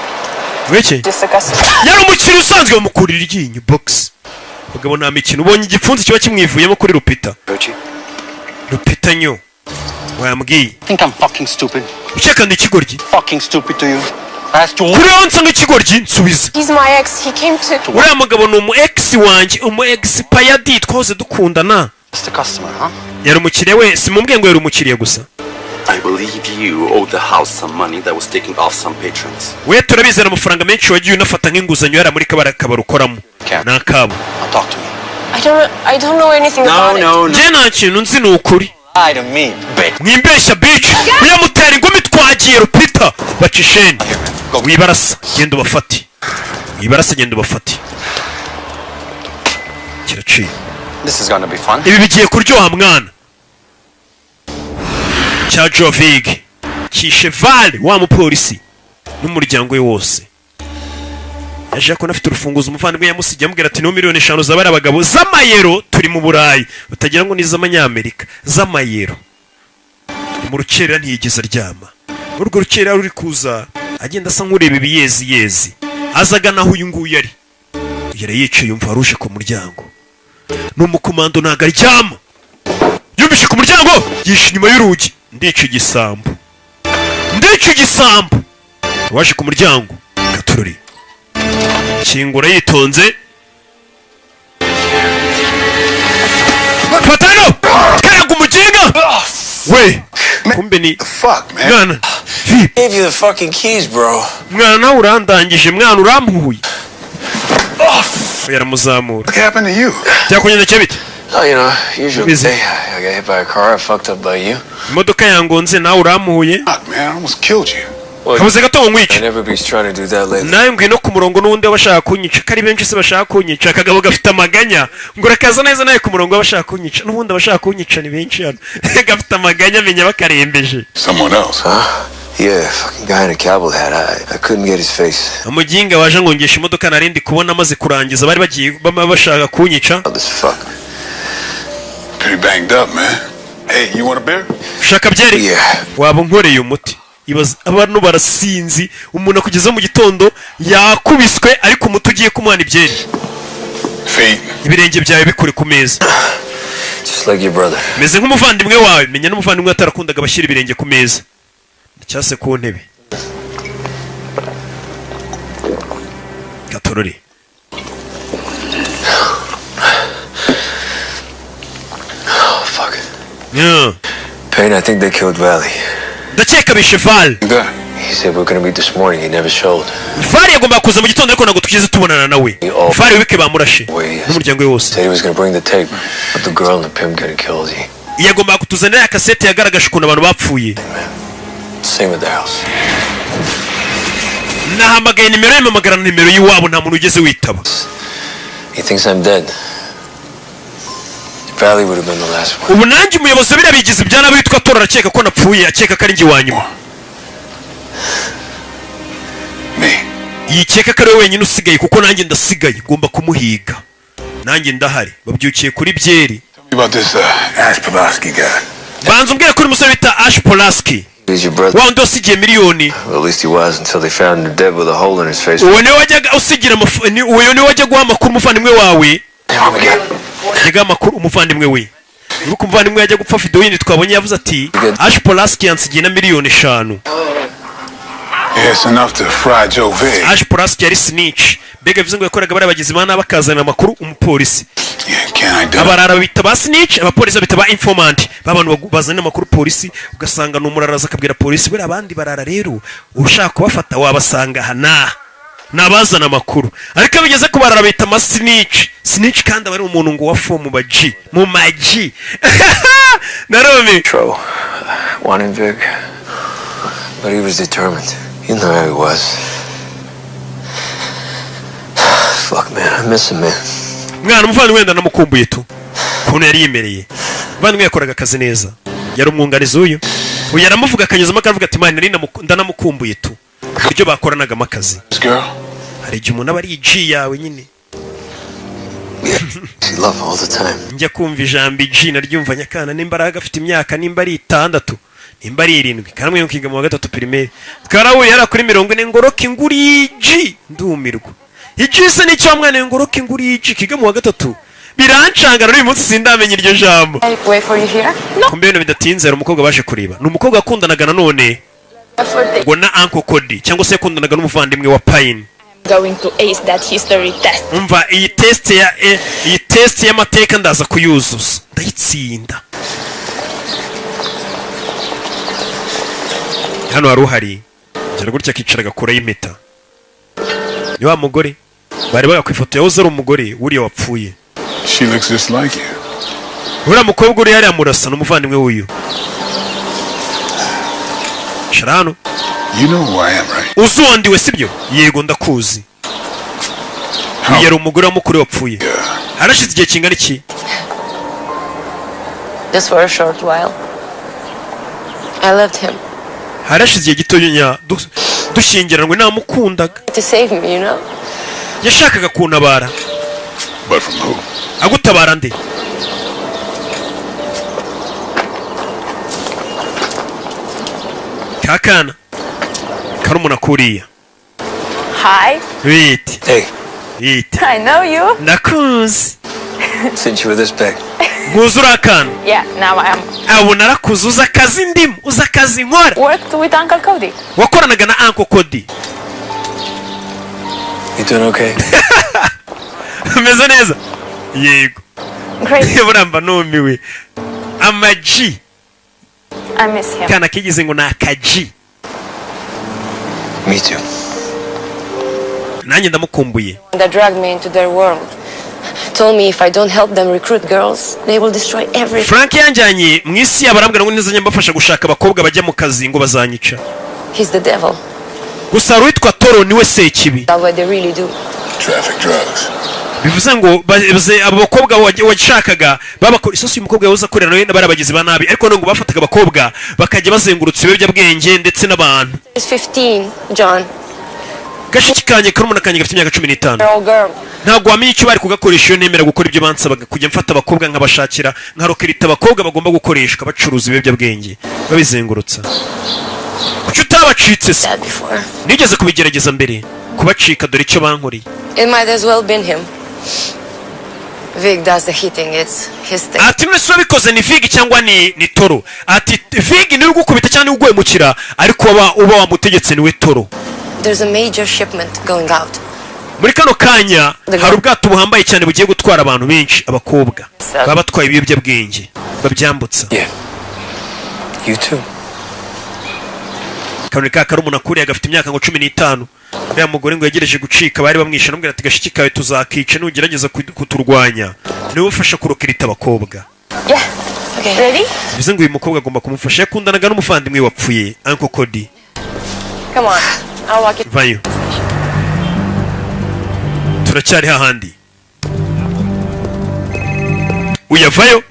Weke? Just a customer. Yari umukiriya usanzwe. Bamukurira iryinyo box. Mugabo nta mikino, ubonye igipfunsi kiba kimwivuyemo kuri Rupita. Rupita nyo wambwiye. Think I'm fucking stupid? Ukeka ndi ikigoryi? Fucking stupid to you? I asked you. Kuri wowe nsa nk'ikigoryi? Nsubiza. He's my ex. He came to. Uriya mugabo ni umu ex wanjye, umu ex payadi, twahoze dukundana. Just a customer, huh? Yari umukiriya we, simubwiye ngo yari umukiriya gusa. I believe you owe the house some money that was taken off some patrons. We turabizera amafaranga menshi wagiye unafata nk'inguzanyo yari muri kabari, akabari ukoramo ni akabo. Now talk to me. I don't know anything about it. Njye nta kintu nzi, ni ukuri. Lie to me, bitch. Mwimbeshya, bitch. Uyamutera ingumi. Twagiye, Rupita baca isheni. Wibarasa, genda ubafate. Wibarasa, genda ubafate. Kiraciye. This is gonna be fun. Ibi bigiye kuryoha mwana. Cya Jovig kishe Vale wa mupolisi n'umuryango we wose. Yaje ko afite urufunguzo umuvandimwe yamusigiye, amubwira ati: "Niho 5 miliyoni z'abari abagabo z'amayero." Turi mu Burayi, utagira ngo ni iz'amanyamerika, z'amayero. Ni mu rukerera, ntiyigeze aryama. Muri urwo rukerera ruri kuza agenda asa nk'ureba ibiyezi yezi, aza agana aho uyu nguyu ari. Yari yicaye, yumva waruje ku muryango. Ni umukomando, ntabwo aryama. Yumvise ku muryango, yishe inyuma y'urugi. Ndica igisambo, ndica igisambo. Waje ku muryango, gatururi kingura yitonze. Fata hano, karaga umuginga we. Kumbe ni mwana. Gave you the fucking keys, bro. Mwana, nawe urandangije mwana, urampuye. Yaramuzamura. What happened to you? Byakugendekeye bite? Oh, usual Busy. day. I got hit by a car. I fucked up by you. Imodoka yangonze, nawe urampuye. Man, I almost killed you. Kabuze gato ngo nkwice. And everybody's trying to do that lately. Nawe ngwino ku murongo n'ubundi w'abashaka kunyica, ko ari benshi se bashaka kunyica. Akagabo gafite amaganya ngo urakaza neza nawe ku murongo w'abashaka kunyica, n'ubundi abashaka kunyica ni benshi hano. Gafite amaganya, amenya bakarembeje. Someone else. Huh? Yeah, fucking guy in a cowboy hat. I couldn't get his face. Umuginga waje ngongesha imodoka narindi kubona amaze kurangiza, bari bagiye bama bashaka kunyica. This fuck. Pretty banged up, man. Hey, you want a beer? Ushaka byeri? Waba unkoreye umuti. Ibaza, abantu barasinzi, umuntu akugeza mu gitondo yakubiswe, ariko umuti ugiye kumuhana ibyeri. Feet. Ibirenge byawe bikure ku meza. Just like your brother. Meze nk'umuvandimwe wawe. Menya n'umuvandimwe atarakundaga abashyira ibirenge ku meza cyangwa se ku ntebe. Gatorore. Oh, fuck. Yeah. Payne, I think they killed Valley. Ndakeka bishe Val. He said we are gonna meet this morning. He never showed. Val yagombaga kuza mu gitondo, ariko ntabwo tugeze tubonana nawe. Val wike bamurashe n'umuryango we wose. Said he was gonna bring the tape of the girl and the pimp getting killed. He Yagombaga kutuzanira ya kasete yagaragaje ukuntu abantu bapfuye. Same at the house. Nahamagaye nimero ye, mpamagara na nimero y'iwabo, nta muntu ugeze witaba. He thinks I'm dead. Valley would have been the last one. Ubu nanjye umuyobozi wa biriya bigizi bya nabi witwa Tora arakeka ko napfuye, akeka ko ari njye wa nyuma. Yikeka ko ari we wenyine usigaye, kuko nanjye ndasigaye, ngomba kumuhiga, nanjye ndahari. Babyukiye kuri byeri. Tell me about this Ash Pulaski guy. Banza umbwire ko uri umusore bita Ash Polaski. He's your brother. Wa wundi wasigiye miliyoni. Well, at least he was until they found him dead with a hole in his face. Uwo niwe wajyaga usigira uwo niwe wajya guha amakuru umuvandimwe wawe, yajyaga amakuru umuvandimwe we. Wibuke umuvandimwe yajya gupfa, video yindi twabonye yavuze ati: "Ash Polaski yansigiye na 5 miliyoni." It's enough to fry Joe Vig. Ash Pulaski yari snitch, mbega bivuze ngo yakoraga bariya bagizi ba nabi akazana amakuru umupolisi. Can I do Abarara bita ba snitch, abapolisi bita ba informant, ba bantu bazana amakuru polisi, ugasanga ni umuraraza akabwira polisi buriya abandi barara. Rero ushaka kubafata wabasanga aha n'aha, ni abazana amakuru. Ariko iyo bigeze ku barara bita ama snitch. Snitch kandi aba ari umuntu ngo wa fo mu baji, mu maji narome. Tro wanted Vic, but he was determined. You know how he was. Fuck, man, I miss him, man. Mwana, umuvandimwe wenda namukumbuye tu, ukuntu yari yimereye. Umuvandimwe yakoraga akazi neza, yari umwunganizi w'uyu. Uyu aramuvuga akanyuzamo akavuga ati: "Man, nari ndanamukumbuye tu, uburyo bakoranagamo akazi." This girl? Hari igihe umuntu aba ari G yawe nyine. She love all the time. Njya kumva ijambo G naryumva nyakana, nimba ari agafite imyaka, nimba ari 6, nimba ari 7, kamwe kiga mu wa gatatu primaire, twarahuye yari kuri 40 ngo rock nguri G, ndumirwa. G se nicyo wa mwana? Ngo rock nguri G kiga mu wa gatatu, birancangana. N'uyu munsi sindamenya iryo jambo. I wait for you here? No. Kumbe ibintu bidatinze, hari umukobwa baje kureba, ni umukobwa wakundanaga nanone ngo na Uncle Cody, cyangwa se yakundanaga n'umuvandimwe wa Pine. Going to ace that history test. Umva, iyi test ya iyi test y'amateka ndaza kuyuzuza, ndayitsinda. Hano hari uhari gira gutya akicara agakuraho impeta, ni wa mugore bari baga ku ifoto yahoze ari umugore wuriya wapfuye. She looks just like you. Uriya mukobwa uri hariya murasa n'umuvandimwe w'uyu. Cara hano. You know who I am, right? Uzi uwandiwe, sibyo? Yego, ndakuzi. Uyu yari umugore wa mukuru wapfuye. Harashize igihe kingana iki? Just for a short while. I loved him. Harashize igihe gitoya dushyingiranwe, namukundaga. To save me, you know? Yashakaga kuntabara. But from who? Agutabara nde? Kakana karumuna kuriya. Hi. Bite? Hey. Bite? I know you. Ndakuzi. Since you were this big. Nkuzi uri akana. Yeah, now I am. Abo narakuze. Uzi akazi ndimo? Uzi akazi nkora? Worked with Uncle Cody. Wakoranaga na Uncle Cody. You doing okay? Umeze neza? Yego. Great. Buramba numiwe amaji. I miss him. Kana kigize ngo ni akaji. Me too. Nanjye ndamukumbuye. That dragged me into their world. Told me if I don't help them recruit girls, they will destroy everything. Frank yanjyanye mu isi yabo, arambwira ngo nizajya mbafasha gushaka abakobwa bajya mu kazi ngo bazanyica. He's the devil. Gusa hari uwitwa Toro, niwe sekibi. That's what they really do. Traffic drugs. Bivuze ngo abo bakobwa washakaga babakora isosi. Uyu mukobwa yahoze akorera nawe n'abari abagizi ba nabi, ariko none ngo bafataga abakobwa bakajya bazengurutsa ibiyobyabwenge ndetse n'abantu. He's 15, John. Gashiki kanjye, karumuna kanjye gafite imyaka 15. Year old girl. Ntabwo wamenya icyo bari kugakoresha iyo nemera gukora ibyo bansabaga, kujya mfata abakobwa nkabashakira, nkarokirita abakobwa bagomba gukoreshwa bacuruza ibiyobyabwenge babizengurutsa. Kuki utabacitse se? Before. Nigeze kubigerageza mbere kubacika, dore icyo bankoreye. It might as well been him. Vic does the hitting, it's his thing. Ati: "None se wabikoze ni Vig cyangwa ni Toro?" Ati: "Vig niwe ugukubita cyangwa niwe uguhemukira, ariko uba wamutegetse niwe Toro." There's a major shipment going out. Muri kano kanya hari ubwato buhambaye cyane bugiye gutwara abantu benshi, abakobwa baba batwaye ibiyobyabwenge babyambutsa. You too. Kanoni ka karumuna kuriya gafite imyaka ngo 15. Uriya mugore ngo yegereje gucika, bari bamwishe, anamubwira ati: "Gashiki kawe tuzakica nugerageza kuturwanya." Niwe ufasha kurokirita abakobwa. Yeah. Okay. Ready? Bivuze ngo uyu mukobwa agomba kumufasha, yakundanaga n'umuvandimwe wapfuye, Uncle Cody. Come on. I'll walk you. Vayo, turacyari hahandi uyavayo.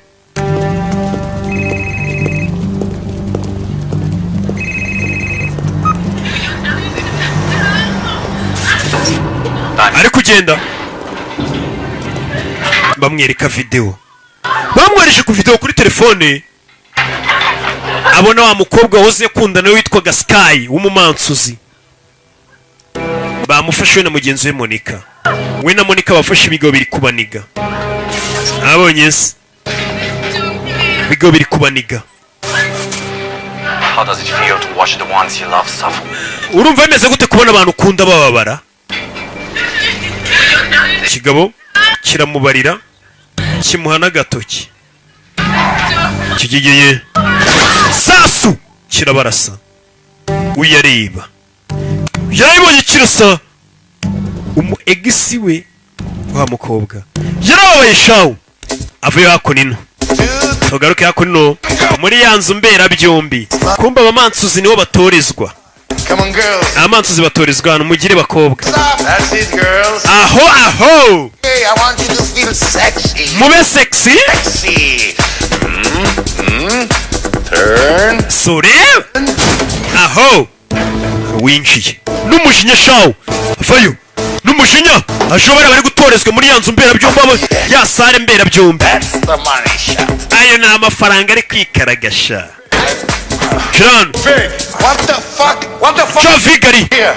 Ari kugenda bamwereka videwo, bamwohereje ku videwo kuri telefone, abona wa mukobwa wahoze akundana we witwaga Sky w'umumansuzi bamufashe we na mugenzi we Monica. We na Monica bafashe ibigo biri kubaniga. Abonye se ibigo biri kubaniga? How does it feel to watch the ones you love suffer? Urumva bimeze gute kubona abantu ukunda bababara? Ikigabo kiramubarira, kimuha n'agatoki, kigiye sasu kirabarasa. Uyareba yarabibonye, kirasa umu ex we. Wa mukobwa yarababaye shawu. Avuye hakuno ino, tugaruke hakuno muri ya nzu mberabyombi. Kumva abamansuzi nibo batorezwa. Come on, girls. Abamansuzi batorezwa hano. Mugire bakobwa. Stop. That's it, girls. Aho aho. Hey, I want you to feel sexy. Mube sexy. Sexy. Turn. Sore aho winjiye n'umujinya shawu, avayo n'umujinya. Ashobora bari gutorezwa muri ya nzu mberabyombi, ya salle mberabyombi. That's the money shot. Ayo ni amafaranga ari kwikaragasha John. Vig. What the fuck? What the fuck? Joe Vigari. Here.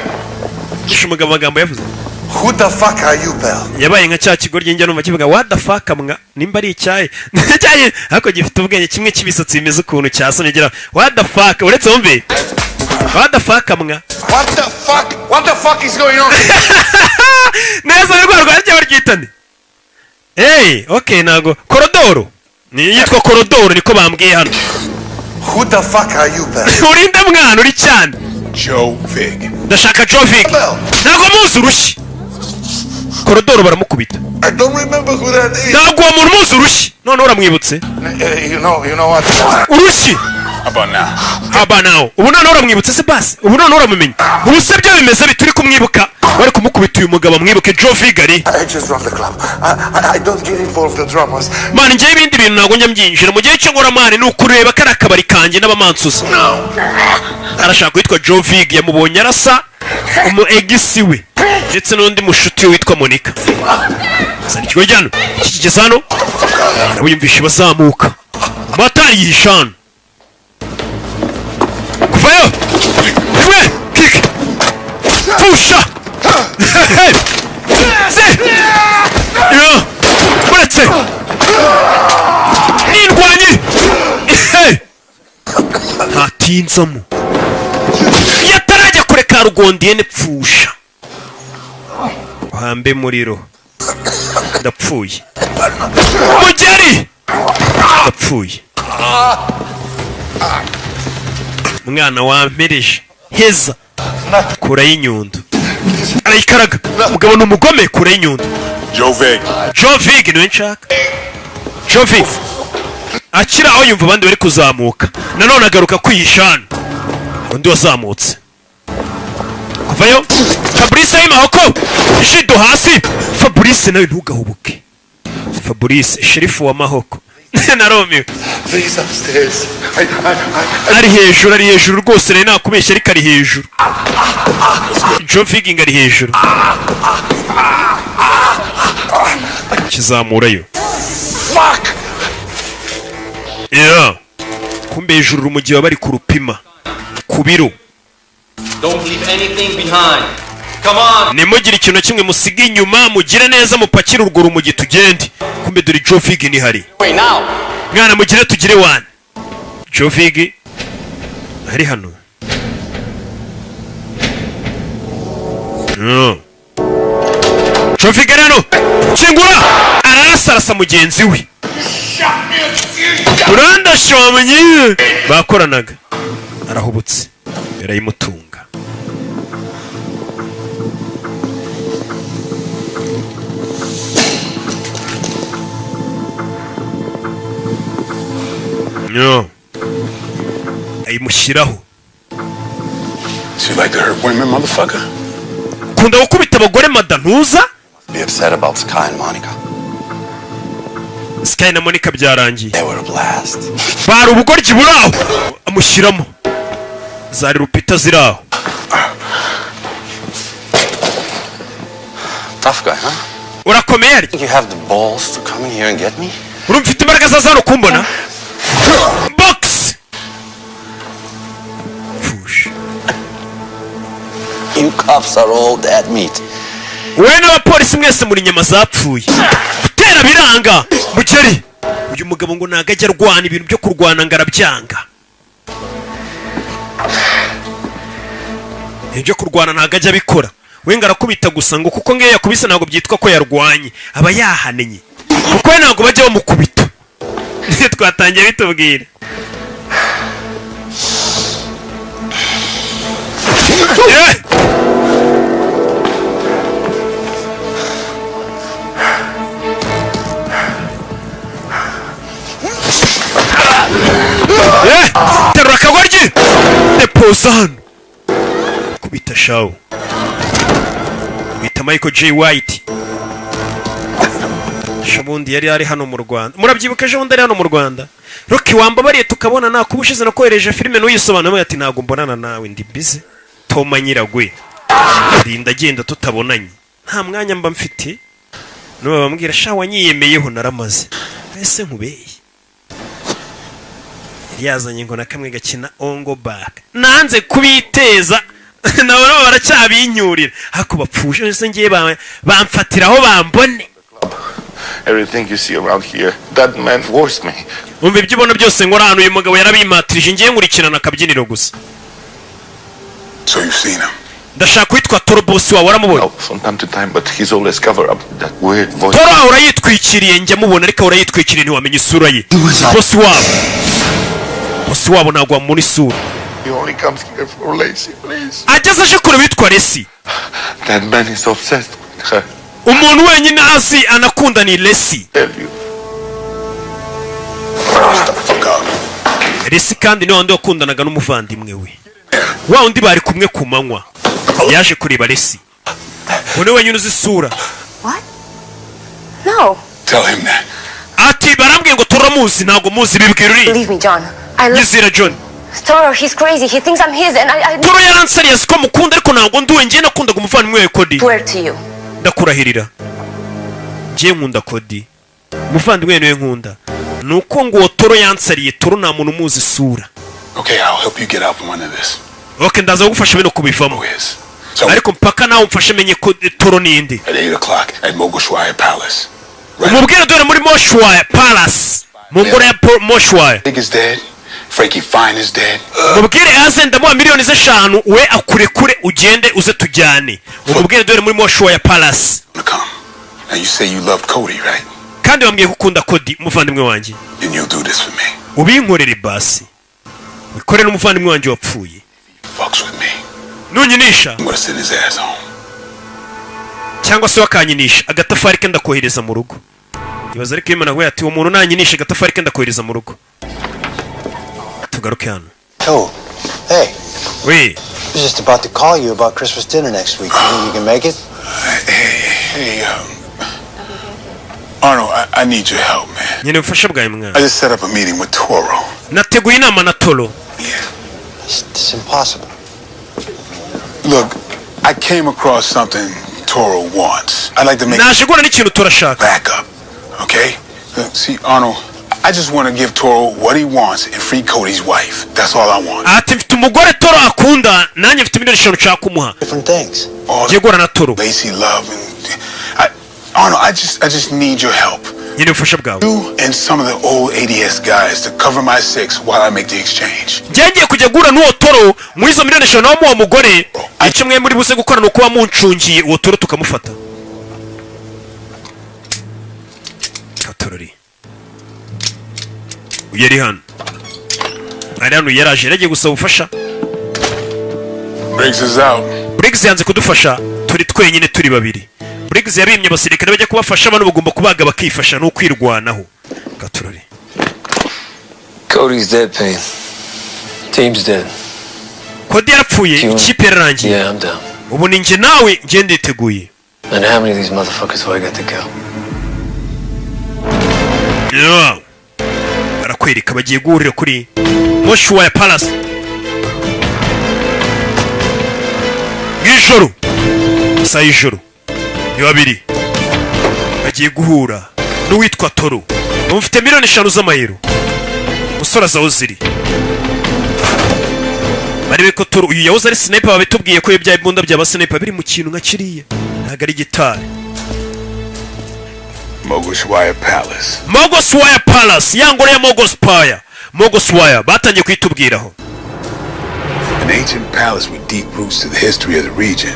Gishe umugabo amagambo yavuze. Who the fuck are you, pal? Yabaye nka cya kigoryi njya numva kivuga "what the fuck" mwa, nimba ari icyayi icyayi ariko gifite ubwenge, kimwe cy'ibisatsi bimeze ukuntu cyasomye gira "what the fuck". Uretse wumve "what the fuck" mwa. What the fuck? What the fuck is going on? Neza ni rwa rwajya baryitane. Hey, okay, ntago korodoro ni yitwa korodoro, niko bambwiye hano. Who the fuck are you, pal? Urinde mwana uri cyane? Joe Vig. Ndashaka Joe Vig. Ntabwo muzi urushyi. Korodoro baramukubita. I don't remember who that is. Ntabwo uwo muntu muzi urushyi. None uramwibutse? You know what? Urushyi. How about now? Haba nawe ubu noneho uramwibutse se? Basi ubu noneho uramumenya? Ubu se byo bimeze bite? Uri kumwibuka? Bari kumukubita uyu mugabo amwibuke. Joe Vigari. I just run the club. I don't get involved in dramas. Man, njyewe ibindi bintu ntabwo njya mbyinjira. Mu gihe cyo nkora, man, ni ukureba kari akabari kanjye n'abamansuzi. Arashaka witwa Joe Vig, yamubonye arasa umu ex we ndetse n'undi mushuti we witwa Monica. Zana ikigo hano, kikigeze hano arabiyumvisha bazamuka. Motari yihisha hano kuvayo rimwe kike pfusha se yo uretse n'indwanyi ntatinzamo. Iyo atarajya kure ka rugondiyene pfusha uhambe muriro. Ndapfuye mugeri, ndapfuye mwana wampereje heza. Kurayo inyundo arayikaraga. Umugabo ni umugome. Kurayo inyundo. Joe Vig. Joe Vig niwe nshaka. Joe Vig akiri aho yumva abandi bari kuzamuka. Nanone agaruka kwihisha hano. Undi wazamutse kuvayo, Fabrice y'Imahoko jido hasi. Fabrice nawe ntugahubuke. Fabrice sherifu wa Mahoko na Romeo. Please, upstairs. I Ari hejuru, ari hejuru rwose. Rero nakubeshya ariko ari hejuru. Joe Viking ari hejuru kizamurayo. Fuck! Yeah. Kumbe hejuru urumogi baba bari kurupima ku biro. Don't leave anything behind. Come on. Nimugire ikintu na kimwe musiga inyuma, mugire neza mupakire urwo rumogi tugende. Kumbe dore Joe Vig nihari. Wait now. Mwana mugire tugire wane. Joe Vig ari hano. No. Joe Vig ari hano. Kingura, ararasarasa mugenzi we. Urandashomye bakoranaga arahubutse yarayimutunga. No. Ayimushyiraho. So you like to hurt women, motherfucker? Kunda gukubita abagore mada ntuza. Be upset about Sky and Monica. Sky na Monica byarangiye. They were a blast. Bari ubugoryi buri aho. Amushyiramo zari rupita ziri aho. Tough guy, huh? Urakomeye arya. Think you have the balls to come in here and get me? Urumva ufite imbaraga zaza hano kumbona? Box. Pfusha. You cops are all dead meat. Wowe n'abapolisi mwese muri inyama zapfuye. Gutera biranga mugeri. Uyu mugabo ngo ntago ajya arwana, ibintu byo kurwana ngo arabyanga. Ibyo kurwana ntabwo ajya abikora we, ngo arakubita gusa, ngo kuko ngiyo yakubise ntabwo byitwa ko yarwanye, aba yahanenye, kuko we ntabwo bajya bamukubita. Twatangiye bitubwira. Eh! Eh! Terura akagoryi, depoza hano, kubita shawu bita Michael J White. Ejo bundi yari ari hano mu Rwanda, murabyibuka? Ejo bundi ari hano mu Rwanda. Rocky, wambabariye tukabona, nakuba ushize nakohereje filime ntuyisobanure. Ati ntabwo mbonana nawe, ndi bize toma nyiragwe, rinda agenda tutabonanye, nta mwanya mba mfite. Nuba bambwira sha wanyiyemeyeho naramaze, ese nkubeye yari yazanye ngo na kamwe gakina ongo back, nanze kubiteza nabo nabo baracyabinyurira, ariko bapfushe ese ngiye bamfatira aho bambone. Everything you see around here, that man forced me. Umva, ibyo ubona byose nkora hano, uyu mugabo yarabimatirije, ngiye nkurikirana akabyiniro gusa. So you've seen him. Ndashaka witwa Toro, bosi wawe, waramubonye? From time to time, but he's always cover up that weird voice. Toro ahora yitwikiriye, njya mubona ariko ahora yitwikiriye, ntiwamenya isura ye. Bosi wabo, bosi wabo ntabwo wamubona isura. He only comes here for Lacey, please. Ageze aje kure witwa Lacey. That man is obsessed with her. Umuntu wenyine azi anakunda ni Lacey. Tell you. Lacey kandi ni wa wundi wakundanaga n'umuvandimwe we, wa wundi bari kumwe ku manywa. Yaje kureba Lacey, uwo ni we wenyine uzi isura. No. Tell him that. Ati barambwiye ngo turamuzi, ntabwo muzi, bibwira uriya. Believe me, John. I love Nyizera, John. Toro. He's crazy. He thinks I'm his, and I Toro yaransariye, azi ko mukunda, ariko ntabwo nduwe, njye nakundaga umuvandimwe we Cody. swear to you. Ndakurahirira, njye nkunda Cody, umuvandimwe we niwe nkunda. Ni uko ngo uwo Toro yansariye, Toro nta muntu umuzi isura. Okay, I'll help you get out from under this. Ok, ndaza kugufasha bino kubivamo, ariko mpaka nawe umfashe menye ko Toro ninde. At 8 o'clock at Mogushwaya Palace. Umubwire dore muri Moshwaya Palace, mu ngoro ya Moshwaya. Big is dead. Frankie Fine is dead. Mubwire aze, ndamuha miliyoni z'eshanu, we akurekure ugende, uze tujyane. Umubwire dore muri Moshwaya Palace. Now you say you love Cody, right? Kandi wambwiye ko ukunda Cody, umuvandimwe wanjye. Then you'll do this for me. Ubinkorere basi, wikorere n'umuvandimwe wanjye wapfuye. Fucks with me. Nunyinisha I'm gonna send his ass home. cyangwa se wakanyinisha, agatafari ke ndakohereza mu rugo. Ibaza ariko iyo umuntu ati uwo muntu nanyinisha, agatafari ke ndakohereza mu rugo. Tugaruke hano. Oh, hey. We. I was just about to call you about Christmas dinner next week. You think you can make it? Hey, Arnold, I need your help, man. Nyine ubufasha bwawe, mwana. I just set up a meeting with Toro. Nateguye inama na Toro. It's impossible. Look, I came across something Toro wants. I'd like to make Naje guhura n'ikintu turashaka. backup, okay? Look, see, Arnold, I just want to give Toro what he wants and free Cody's wife. That's all I want. Ati mfite umugore Toro akunda, nanjye mfite miliyoni 5 nshaka kumuha. Different things. Ngiye guhura na Toro. Lacey love and Arnold, I just need your help. Nyine ubufasha bwawe. You and some of the old ADS guys to cover my six while I make the exchange. Njye ngiye kujya guhura n'uwo Toro muri izo miliyoni 5 nawe muwo mugore. Icyo mwe muri buze gukora ni ukuba muncungiye uwo Toro tukamufata. Katorori uyu ari hano, ari hano, yaraje, yaragiye gusaba ubufasha. Briggs is out. Briggs yanze kudufasha, turi twenyine, turi babiri. Briggs yabimye abasirikare bajya kubafasha, bano bagomba kubaga bakifasha, ni ukwirwanaho. Katorori. Cody's dead, Payne. Team's dead. Cody yarapfuye, ikipe yararangiye. Yeah, I'm down. Ubu ni njye nawe, njye nditeguye. And how many of these motherfuckers do I got to kill? Yeah. Barakwereka bagiye guhurira kuri Moshuwaya Palace mw'ijoro, isaha y'ijoro, ni babiri bagiye guhura n'uwitwa Toro mufite miliyoni 5 z'amayero. Umusore azi aho ziri, barebe ko Toro uyu yahoze ari sniper. Babitubwiye ko ibya imbunda byaba sniper biri mu kintu nka kiriya, ntabwo ari gitari. Mogushwaya Palace. Mogoswaya Palace, ya ngoro ya Mogospire, Mogoswaya batangiye kuyitubwiraho. The An ancient palace with deep roots to the history of the region.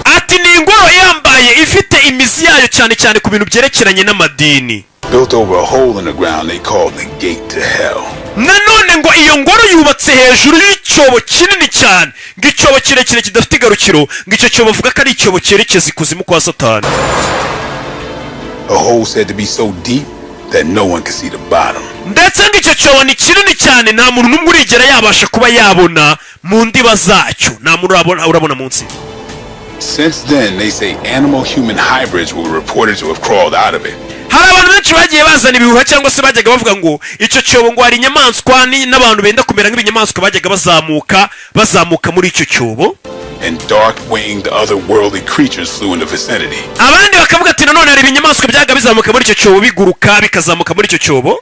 Ati ni ingoro yambaye ifite imizi yayo cyane cyane ku bintu byerekeranye n'amadini. Built over a hole in the ground they called the gate to hell. Nanone ngo iyo ngoro yubatse hejuru y'icyobo kinini cyane, ngo icyobo kirekire kidafite igarukiro, ngo icyo cyobo bavuga ko ari icyobo cyerekeza ikuzimu kwa Satani. A hole said to be so deep that no one could see the bottom. Ndetse ngo icyo cyobo ni kinini cyane, nta muntu n'umwe urigera yabasha kuba yabona mu ndiba zacyo, nta muntu urabona munsi. Since then, they say animal human hybrids were reported to have crawled out of it. Hari abantu benshi bagiye bazana ibihuha cyangwa se bajyaga bavuga ngo icyo cyobo ngo hari inyamaswa n'abantu benda kumera nk'ibinyamaswa bajyaga bazamuka muri icyo cyobo. And dark winged otherworldly creatures flew in the vicinity. Abandi bakavuga ati nanone hari ibinyamaswa byaga bizamuka muri icyo cyobo, biguruka bikazamuka muri icyo cyobo.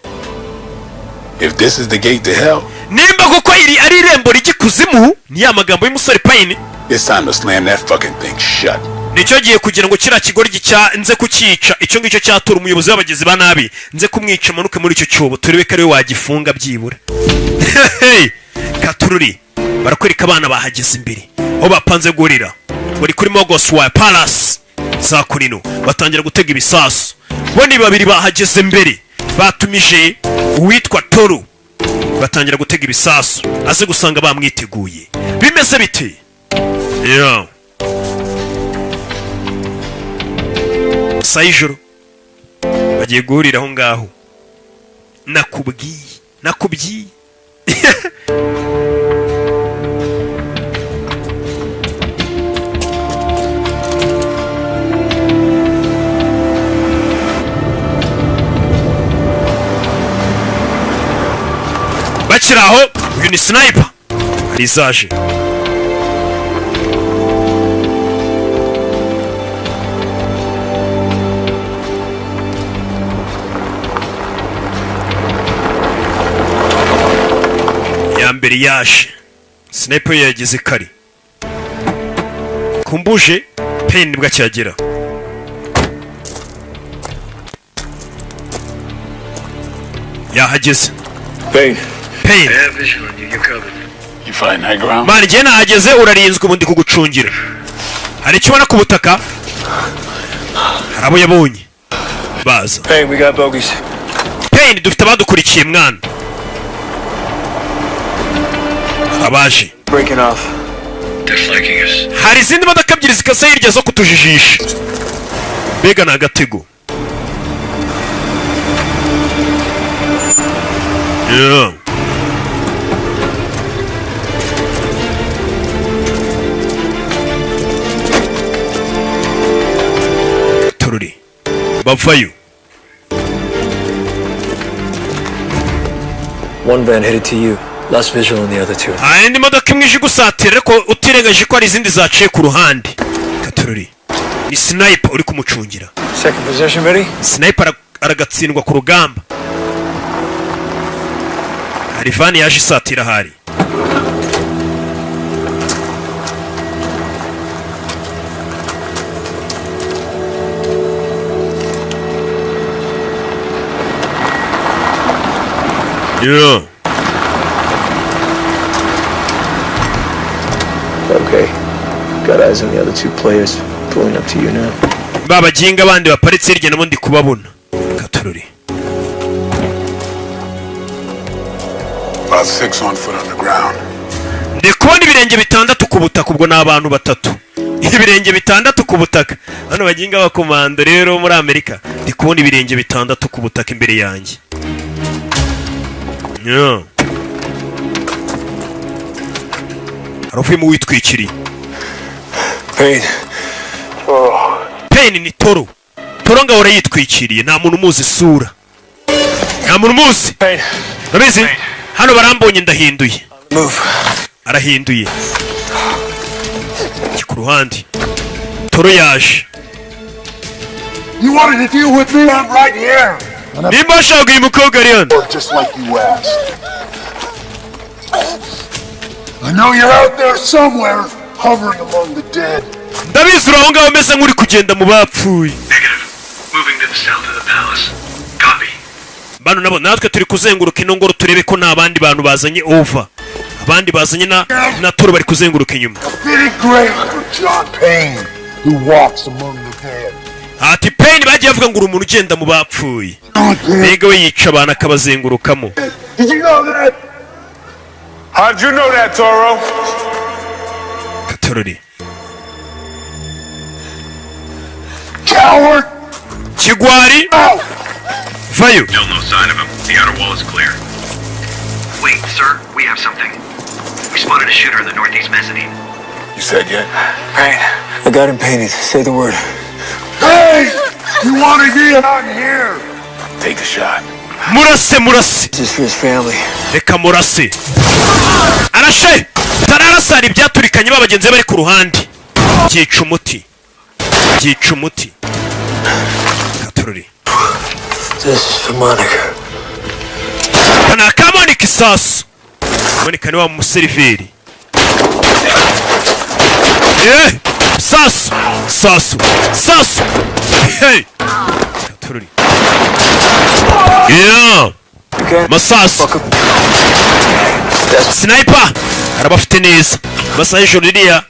If this is the gate to hell, Nimba kuko iri ari irembo rijya ikuzimu, ni ya magambo y'umusore Payne, it's time to slam that fucking thing shut. nicyo gihe kugira ngo kiriya kigoryi cya nze kucyica, icyo ngicyo cyatura umuyobozi w'abagizi ba nabi, nze kumwica amanuke muri icyo cyobo, turebe ko ariwe wagifunga byibura. Hey! Katururi barakwereka abana bahageze imbere aho bapanze guhurira, bari kuri Mogos wa Palace za kunino, batangira gutega ibisasu. Bo ni babiri bahageze mbere, batumije uwitwa Toru, batangira gutega ibisasu, aze gusanga bamwiteguye. Bimeze bite? Yeah. Saa y'ijoro bagiye guhurira aho ngaho. Nakubwiye. Bakiri aho, uyu ni sniper, hari izaje. Ya mbere yaje, sniper yo yageze kare kumbuje Payne nibwo akihagera. Yahageze. Payne. Payne. I have visual on you. You're covered. You find high ground? Mani, igihe nahageze urarinzwe, ubu ndi kugucungira. Hari icyo ubona ku butaka? Hari abo yabonye baza. Payne, we got bogeys. Payne, dufite abadukurikiye mwana, abaje. Breaking off. They're flanking us. Hari izindi modoka ebyiri zikase hirya zo kutujijisha, mbega ni agatego. Yeah. Tururi bavayo. One van headed to you. Lost visual on the other two. Hari indi modoka imwe ije igusatira, ariko utirengagije ko hari izindi zaciye ku ruhande. Katururi ni sniper uri kumucungira. Second position ready? Sniper aragatsindwa ku rugamba. Hari van yaje isatira ahari. Yeah. Okay. Got eyes on the other two players. Pulling up to you now. Ba baginga bandi baparitse hirya nabo ndi kubabona. Katururi. About six on foot on the ground. Ndi kubona ibirenge bitandatu ku butaka, ubwo ni abantu batatu. Ibirenge bitandatu ku butaka, hano baginga abakomando rero muri Amerika. Ndi kubona ibirenge bitandatu ku butaka imbere yanjye. Yeah. Hari uvuyemo witwikiriye. Payne. Payne, ni Toro. Toro ngahora yitwikiriye, nta muntu umuzi isura, nta muntu umuzi. Payne. Urabizi hano barambonye, ndahinduye. Move. Arahinduye. Njye ku ruhande, Toro yaje. You wanted to deal with me? I'm right here. Nimba washaka uyu mukobwa ari hano. Just like you asked. I know you're out there somewhere, hovering among the dead. Ndabizi uri aho ngaho umeze nk'uri kugenda mu bapfuye. Moving to the south of the palace. Copy. Bano nabo natwe turi kuzenguruka ino ngoro turebe ko nta bandi bantu bazanye over. Abandi bazanye na Toro bari kuzenguruka inyuma. Fitting grave for John Payne, who walks among the dead. Ati Payne bagiye bavuga ngo uri umuntu ugenda mu bapfuye, mbega we yica abantu akabazengurukamo. Did you know that? How'd you know that, Toro? Katorori. Coward! Kigwari, vayo. Still no sign of him. The outer wall is clear. Wait, sir, we have something. We spotted a shooter in the northeast mezzanine. You said yet? Payne. I got him painted. Say the word. Hey! You want to be out here? Take the shot. Murase, murase. This is for his family. Reka murase. Arashe, tararasa, ibyaturikanye ba bagenzi be bari ku ruhande. Byica umuti, byica umuti. Katorori. This is for Monica. Aka ni aka Monika. Isasu, Monika ni wa museriveri. Sasu, sasu, sasu, hey! Katorori. Yeah, masasu, sniper arabafite neza. Amasaha y'ijoro ririya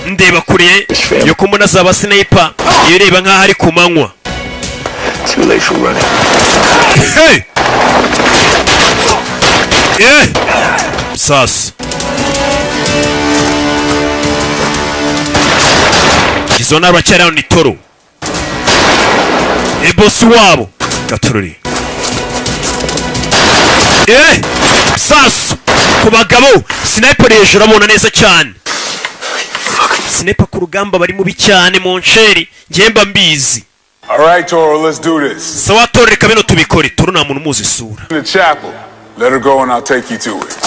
ndeba kure yo kumbona zaba sniper, iyo ureba nk'aho ari ku manywa. Too late for running. Hey! Yeah! Sasu. Izo ni abacyari hano ni Toro. E bosi wabo. Gatorori. Sasu! Ku bagabo, sniper hejuru abona neza cyane. Sniper ku rugamba bari mubi cyane mu nsheri, njye mba mbizi. All right, Toro, let's do this. Sawa Toro, reka bino tubikore. Toro nta muntu umuzi isura. In the chapel. Let her go and I'll take you to it.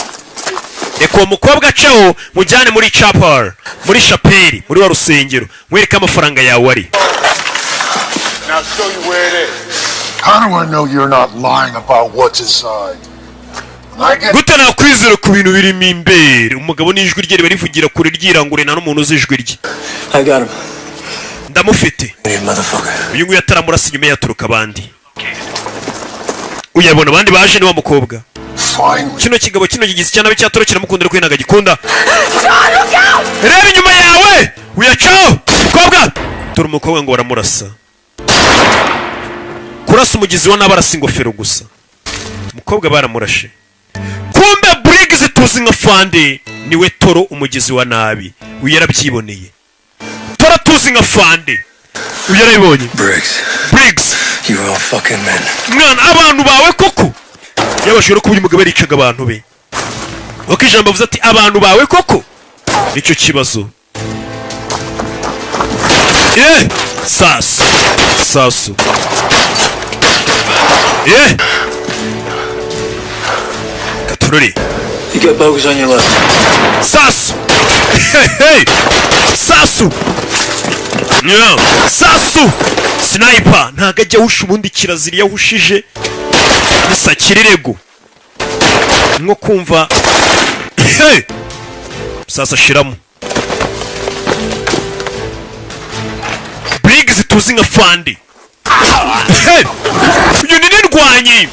Reka uwo mukobwa aceho, mujyane muri chapel, muri shapeli, muri wa rusengero, mwereke amafaranga yawe ari. Now show you where it is. How do I know you're not lying about what's inside? When I get Gute nakwizera ku bintu birimo imbere? Umugabo n'ijwi rye riba rivugira kure, ryirangure, nta n'umuntu uzi ijwi rye. I got him. Ndamufite. Hey, motherfucker. Uyu nguyu ataramurasa, inyuma yaturuka abandi, uyabona abandi baje ni wa mukobwa. Finally. Kino kigabo kino gigize icyana cya Toro kiramukunda, ariko we ntabwo agikunda. Reba inyuma yawe, uyacaho mukobwa. Dore umukobwa ngo baramurasa. Kurasa umugizi wa nabi arasa ingofero gusa. Umukobwa baramurashe. Kumbe Briggs tuzi nka Fande niwe Toro, umugizi wa nabi. Uyu yarabyiboneye. Toro tuzi nka Fande, uyu yarabibonye. Briggs. Briggs. You were all fucking men. Mwana, abantu bawe koko yabashije kuba uyu mugabo yaricaga abantu be, kuko ijambo avuze ati abantu bawe koko nicyo kibazo. Sasu, sasu, gatorore. You got bogeys on your left. Sasu, hey, hey! Sasu. Yeah. Sasu, sniper ntago ajya ahusha. Ubundi kirazira, iyo ahushije nisakirirego nko kumva. Hey! Sasa shiramo. Briggs tuzi nka Fandi. Hey! Uyu ni n'indwanyi.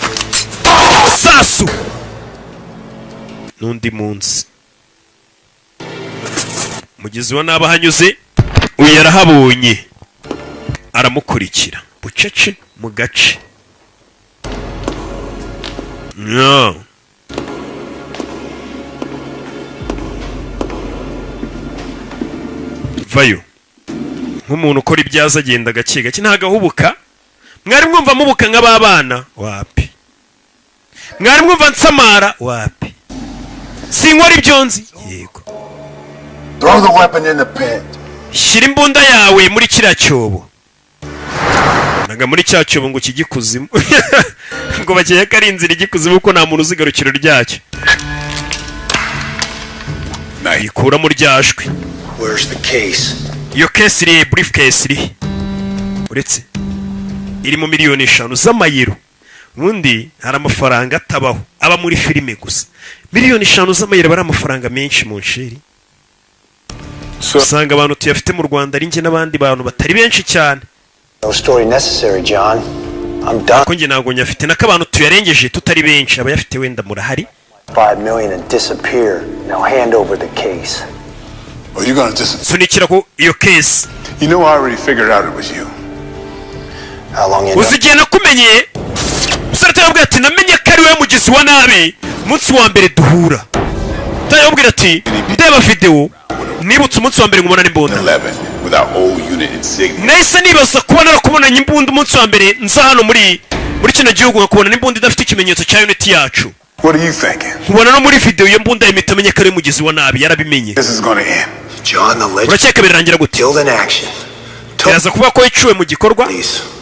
Sasu n'undi munsi mugizi wa nabi ahanyuze, uyu yarahabonye, aramukurikira bucece mu gace. Yeah. Vayo nk'umuntu ukora ibyaza, agenda gake gake, ntabwo ahubuka. Mwari mwumva mubuka nk'ababana? Wapi. Mwari mwumva nsamara? Wapi. Sinkora ibyo nzi, yego. Throw the weapon in the pit. Shyira imbunda yawe muri kiriya cyobo. Naga muri cya cyobo ngo kijye ikuzimu, ngo bakeye ko ari inzira ijya ikuzimu, kuko nta muntu uzi igarukiro ryacyo. Yikuramo ryajwi. Where's the case? Iyo case iri, briefcase iri? Uretse irimo miliyoni 5 z'amayero. Ubundi hari amafaranga atabaho, aba muri filime gusa. Miliyoni 5 z'amayero aba ari amafaranga menshi mu nsheri. Usanga abantu tuyafite mu Rwanda ari njye n'abandi bantu batari benshi cyane. No story necessary, John. I'm done. Ko njye ntabwo nyafite, nako abantu tuyarengeje tutari benshi. Abayafite wenda murahari. 5 million and disappear. Now hand over the case. Or you're gonna just. Sunikira ku iyo case. You know, I already figured out it was you. How long you Uzi igihe nakumenye? Umusore atarabwira ati: "Namenye ko ari wowe mugizi wa nabi umunsi wa mbere duhura." Atarabwira ati: "Ndeba videwo, nibutse umunsi wa mbere nkubona n'imbunda." 11 with our old unit insignia. Nahise nibaza kuba narakubonanye imbunda umunsi wa mbere nza hano muri kino gihugu, nkakubona n'imbunda idafite ikimenyetso cya unit yacu. What are you thinking? Nkubona no muri videwo iyo mbunda, yahita amenya ko ari umugizi wa nabi, yarabimenye. This is gonna end. John, the legend Urakeka birarangira gute? killed in action. Biraza kuvuga ko yiciwe mu gikorwa.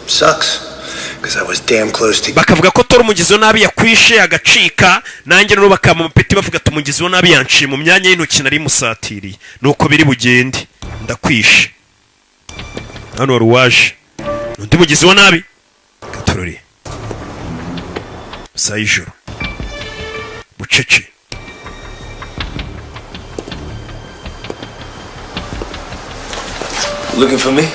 Sucks, because I was damn close to. Bakavuga ko Tora umugizi wa nabi yakwishe agacika, nanjye rero bakampa amapeti bavuga ati: "Umugizi wa nabi yanciye mu myanya y'intoki, nari musatiriye." Nuko biri bugende, ndakwishe. Hano wari uwaje undi mugizi wa nabi gatorore saa y'ijoro bucece. Looking for me?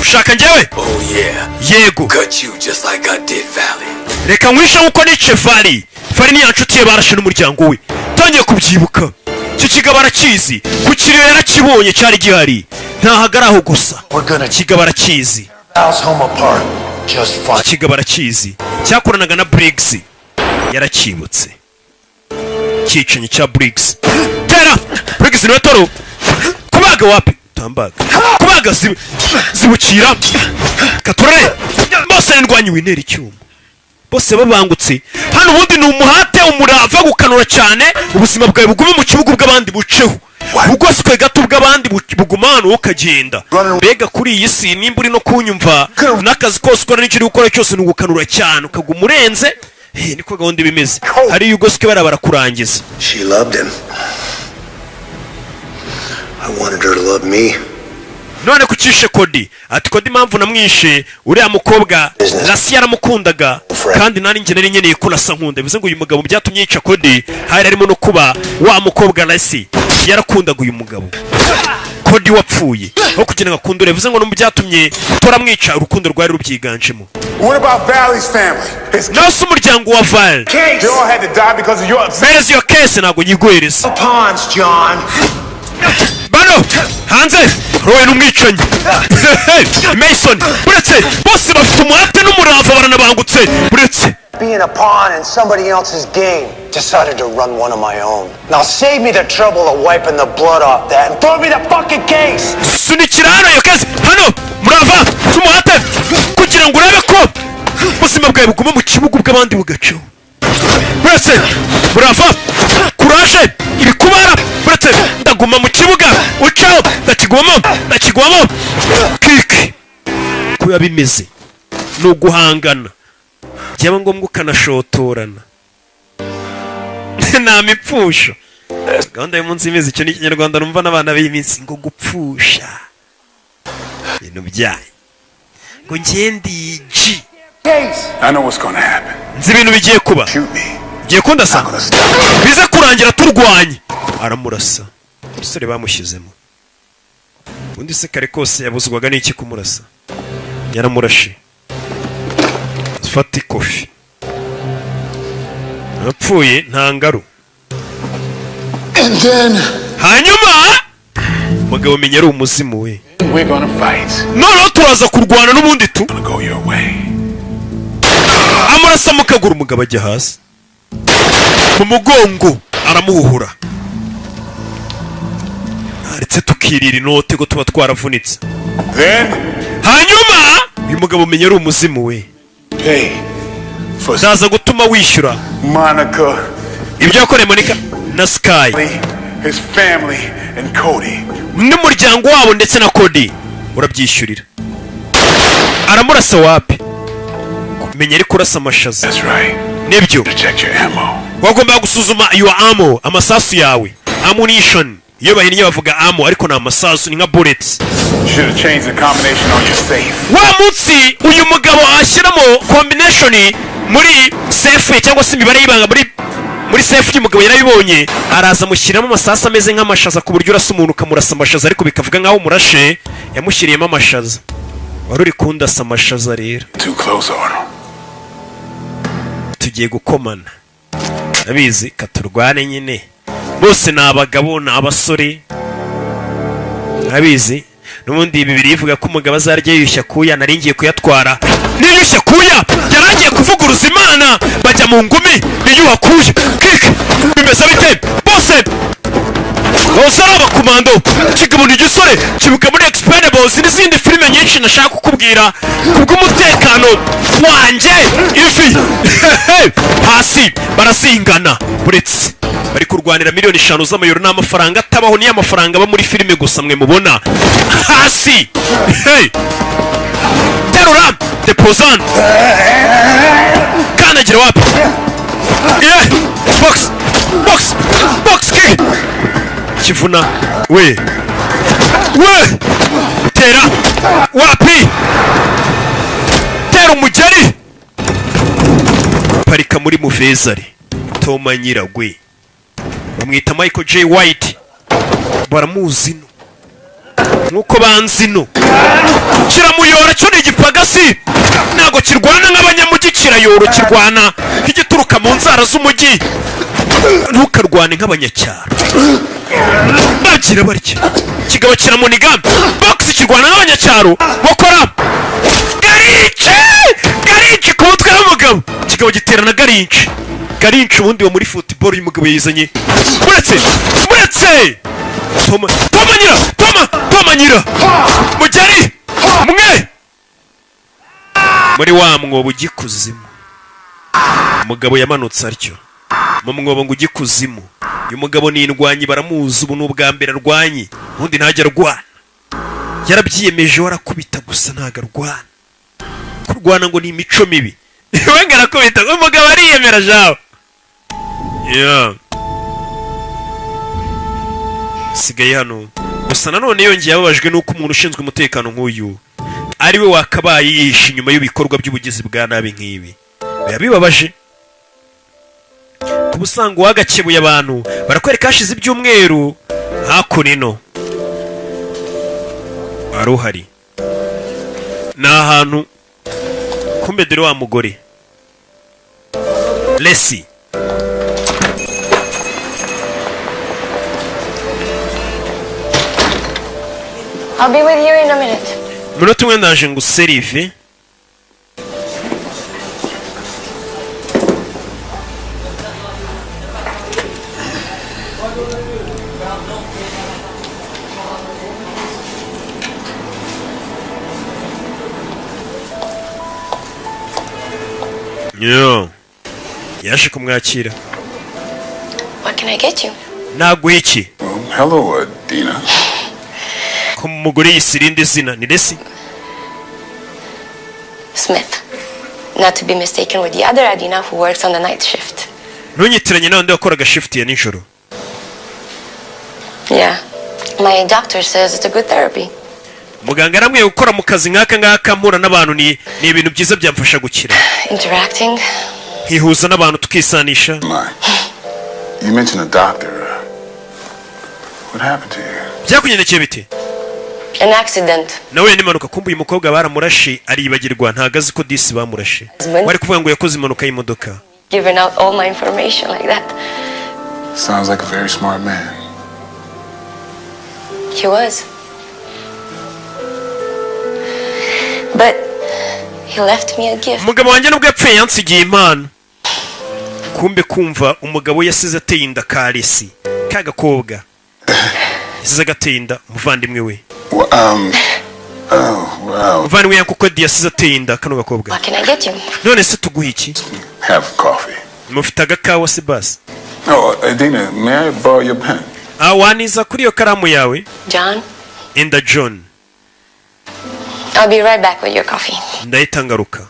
Ushaka njyewe? Oh yeah. Yego. Cut you just like I did Valley. Reka nkwishe nkuko nice Vali. Vali ni ya nshuti ye barashe n'umuryango we. Tangiye kubyibuka, icyo kigabo arakizi, ku kiriyo yarakibonye, cyari gihari, ntahagara aho gusa. Kigabo arakizi. House home apart. Just fine. Iki kigabo arakizi, cyakoranaga na Briggs, yarakibutse cyicanyi cya Briggs. Tera Briggs niwe Toro. Kubaga wapi, tambaga kubaga zibukira katurare bose ndwanyi winera icyuma bose babangutse hano. Ubundi ni umuhate, umurava, gukanura cyane, ubuzima bwawe bugume mu kibuga bw'abandi buceho, bugoswe gato bw'abandi buguma hano, wowe ukagenda. Mbega kuri iyi si, nimba uri no kunyumva, n'akazi kose ukora n'icyo uri gukora cyose ni ugukanura cyane, ukaguma urenze. Niko gahunda iba imeze. Hariyo ugoswe bariya barakurangiza. She loved him. I wanted her to love me. None kucishe Kodi? Ati: "Kodi impamvu namwishe, uriya mukobwa Lasi yaramukundaga, kandi nari njye nari nkeneye ko Lasi ankunda." Bivuze ngo uyu mugabo byatumye yica Kodi hari harimo no kuba wa mukobwa Lasi yarakundaga uyu mugabo Kodi wapfuye, aho kugira ngo akunde. Bivuze ngo no mu byatumye turamwica, urukundo rwari rubyiganjemo. What about Valley's family? His Nawe se umuryango wa Val? They all had to die because of your Mpereza iyo case. Ntabwo nyiguhereza. Pawns, John. Bano hanze rowe n'umwicanyi Mason buretse bose bafite umuhate n'umurava, baranabangutse buretse. Being a pawn in somebody else's game. Decided to run one of my own. Now save me the trouble of wiping the blood off that and throw me the fucking case! Sunikira hano iyo case hano. Murava n'umuhate kugira ngo urebe ko ubuzima bwawe buguma mu kibuga bw'abandi bugacaho. Buretse murava kuraje ibikubara buretse, ndaguma mu kibuga ucaho, ndakigumamo, ndakigumamo kiki. Uko biba bimeze ni uguhangana, byaba ngombwa ukanashotorana, nta mipfusho. Gahunda y'umunsi imeze icyo ni Ikinyarwanda numva n'abana b'iyi minsi ngo gupfusha ibintu byanyu, ngo ngende G. I know what's gonna happen. Nzi ibintu bigiye kuba. Ugiye kundasa, bize kurangira turwanye. Aramurasa umusore bamushyizemo. Ubundi se kare kose yabuzwaga n'iki kumurasa? Yaramurashe. Fata ikofi, apfuye nta ngaru. And then Hanyuma mugabo menya ari umuzimu we. We're gonna fight. Noneho turaza kurwana n'ubundi tu. Go your way. Amurasa mu kaguru, umugabo ajya hasi mu mugongo, aramuhuhura. Ndetse tukirira inote ko tuba twaravunitse. Then Hanyuma uyu mugabo menya ari umuzimu we. pay for Ndaza gutuma wishyura Monica, ibyo yakoreye Monica na Sky his family, and Cody. n'umuryango wabo ndetse na Cody, urabyishyurira. Aramurasa wapi, menya ari kurasa amashaza. That's right. Nibyo. Check your ammo. Wagombaga gusuzuma your ammo, amasasu yawe, ammunition. Iyo bahinnye bavuga ammo, ariko ni amasasu, ni nka bullets. Should have changed the combination on your safe. Wa munsi uyu mugabo ashyiramo combination muri safe, cyangwa se imibare y'ibanga muri safe y'umugabo, yarabibonye, araza amushyiramo amasasu ameze nk'amashaza, ku buryo urasa umuntu ukamurasa amashaza ariko bikavuga nk'aho umurashe. Yamushyiriyemo amashaza. Wari uri kundasa amashaza rero. Too close, Arnold. Tugiye gukomana. Abizi katurwane nyine, bose ni abagabo, ni abasore. Abizi n'ubundi bibiri ivuga ko umugabo azarya yiyushya kuya. Nari ngiye kuyatwara niyushya kuya, yarangiye kuvuguruza Imana. Bajya mu ngumi, niyuha kuya kike. Bimeze bite? Bose bose ari abakomando. Kigabo ni igisore kibuka muri Expendables n'izindi filime nyinshi nashaka kukubwira kubw'umutekano wanjye. Ivi hasi, barazingana. Buretse bari kurwanira miliyoni 5 z'amayero, ni amafaranga atabaho, niyo amafaranga aba muri filime gusa mwe mubona hasi. Hey! Terura depozan, kandagira wapi? Yeah! Box, box, box kick, kivuna we we, tera wapi, tera umugeri, parika muri muvezari. Toma Nyiragwe bamwita Michael J White, baramuzi ino nkuko banzi ino. Kiramuyora cyo ni igipagasi, ntabwo kirwana nk'abanyamujyi, kirayoro, kirwana nk'igituruka mu nzara z'umujyi. Ntukarwane nk'abanyacyaro, bagira barya. Kigabo kiramuniga box, kirwana nk'abanyacyaro, bakora garinci garinci ku mutwe w'umugabo. Kigabo giterana garinci garinci. Ubundi wo muri football uyu mugabo yizanye. Muretse, muretse, toma, toma nyira, toma, toma nyira mugeri mwe muri wa mwobo ujya ikuzimu. Umugabo yamanutse atyo mu mwobo ngo ujye ikuzimu. Uyu mugabo ni indwanyi, baramuzi. Ubu ni ubwa mbere arwanye, ubundi ntajya arwana, yarabyiyemeje. Warakubita gusa, ntabwo arwana. Kurwana ngo ni imico mibi. We ngo arakubita, umugabo ariyemera jawe. Yeah. Sigaye hano gusa. Nanone yongeye ababajwe n'uko umuntu ushinzwe umutekano nk'uyu ari we wakabaye yihishe inyuma y'ibikorwa by'ubugizi bwa nabi nk'ibi. Biba bibabaje kuba usanga uwagakebuye abantu. Barakwereka hashize ibyumweru. Hakuno ino wari uhari, ni ahantu kumbe dore wa mugore Lesi. I'll be with you in a minute. Umunota umwe ndaje ngo userive. Yo. Yaje kumwakira. What can I get you? Naguha iki? Hello, Dina. Ko umugore yise irindi zina ni Lesi. Smith. Not to be mistaken with the other Adina who works on the night shift. Ntunyitiranye n'abandi wakoraga shift ya nijoro. Yeah. My doctor says it's a good therapy. Muganga aramwiye gukora mu kazi nk'aka ngaka mpura n'abantu ni ibintu byiza, byamfasha gukira. Interacting. Nkihuza n'abantu, tukisanisha. You mentioned a doctor. What happened to you? Byakugendekeye bite? An accident. Nawe n'impanuka. Kumva uyu mukobwa baramurashe aribagirwa, ntago azi ko disi bamurashe. Wari kuvuga ngo yakoze impanuka y'imodoka. Giving out all my information like that. Sounds like a very smart man. He was. But he left me a gift. Umugabo wanjye nubwo yapfuye yansigiye impano. Kumbe kumva umugabo yasize ateye inda karesi ka gakobwa, yasize agateye inda umuvandimwe we. Well, oh, wow. Umuvandimwe we kuko yasize ateye inda kano gakobwa. What can I get you? None se tuguhe iki? Have coffee. Mufite agakawa se basi? Oh, Adina, may I borrow your pen? Ah, waniza kuri iyo karamu yawe? John, Enda John. I'll be right back with your coffee. Ndahita ngaruka.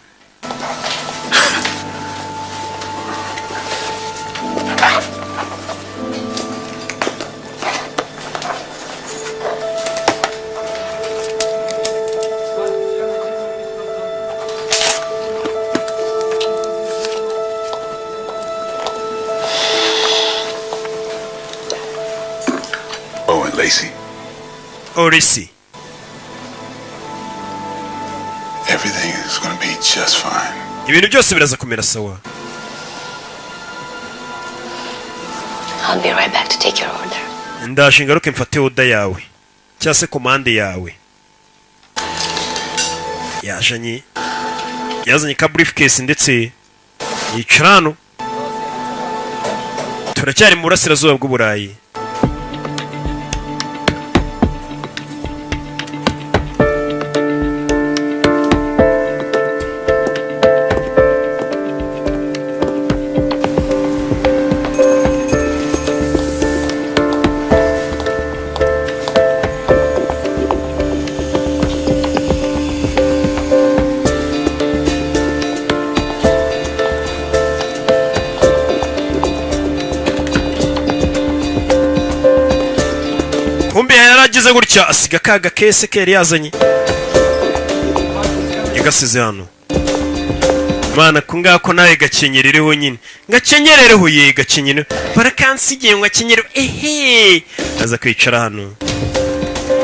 Oh, and Lacey, Orisi, everything is going to be just fine. Ibintu byose biraza kumera sawa. I'll be right back to take your order. Ndaje ngaruke mfate order yawe cyangwa se komande yawe. Yajanye, yazanye ka briefcase ndetse yicara hano. Turacyari mu burasirazuba bw'Uburayi. Kumbe yaragize gutya asiga ka gakese ke yari yazanye, yagasize hano. Mana, ko ngako nawe gakenyerereho nyine, gakenyerereho ye, gakenyere barakansigiye ngo akenyere. Ehe, aza kwicara hano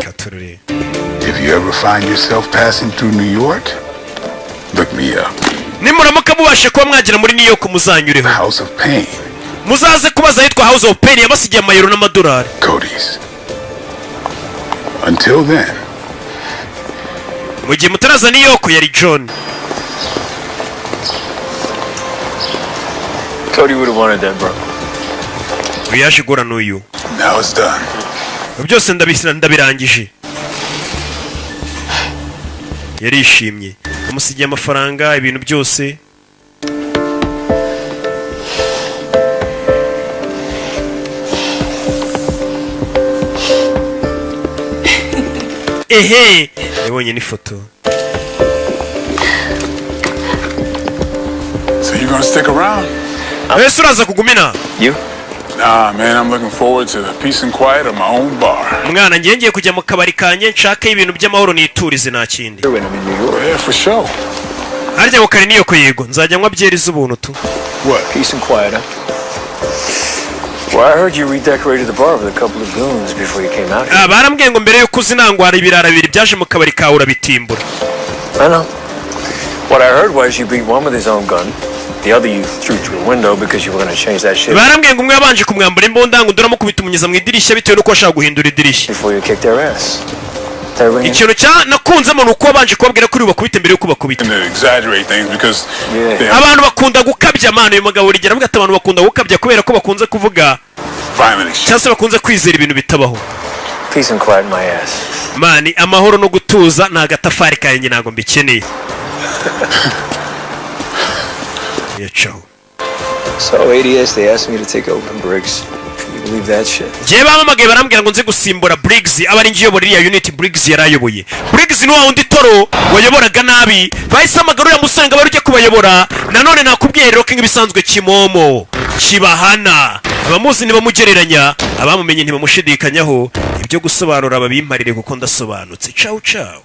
katurure. If you ever find yourself passing through New York, look me up. Nimuramuka mubashe kuba mwagera muri New York, muzanyureho. House of Pain. Muzaze kubaza ahitwa House of Pain, yabasigiye amayero n'amadolari. Cody's. Until then, Mu gihe mutaraza New York, yari John. Cody would have wanted that, bro. Uyu yaje guhura n'uyu. Now it's done. Byose ndabisira, ndabirangije. Yarishimye, amusigiye amafaranga, ibintu byose. Ehe, yabonye n'ifoto. So you gonna stick around? Ese uraza kugumina? You? Nah, man, I'm looking forward to the peace and quiet of my own bar. Mwana, ngiye kujya mu kabari kanjye nshake ibintu by'amahoro niturize, nta kindi. Yeah, for sure. Harya ngo kare niyo ko? Yego, nzajya nywa byeri z'ubuntu tu. What? Peace and quiet, huh? Well, I heard you redecorated the bar with a couple of goons before you came out here. Ah, barambwiye ngo mbere yuko uzi nangwara ibirara bibiri byaje mu kabari kawe urabitimbura. I know. What I heard was you beat one with his own gun, the other you threw through a window because you were going to change that shit Barambwiye ngo umwe yabanje kumwambura imbunda, ngo undi uramukubita umunyuza mu idirishya bitewe n'uko washaka guhindura idirishya. before you kicked their ass. That ring? Ikintu cya nakunzemo ni uko wabanje kubabwira ko uri bubakubite mbere yuko bakubita. And to exaggerate things because they have Abantu bakunda gukabya, amana. Uyu mugabo urigera avuga ati abantu bakunda gukabya kubera ko bakunze kuvuga violent exchange. cyangwa se bakunze kwizera ibintu bitabaho. Peace and quiet, my ass. Man, amahoro no gutuza ni agatafari kanjye, ntabwo mbikeneye. Yacaho. So ADS, they asked me to take over Briggs. Can you believe that shit? Njyewe bampamagaye barambwira ngo nze gusimbura Briggs, aba ari njye uyobora iriya unit Briggs yari ayoboye. Briggs ni wa wundi toro wayoboraga nabi, bahise hamagara uriya musore ngo abe ari ujya kubayobora. Nanone nakubwiye rero ko nk'ibisanzwe kimomo kibahana, abamuzi ntibamugereranya, abamumenye ntibamushidikanyaho. Ibyo gusobanura babimparire kuko ndasobanutse. Cawu cawu.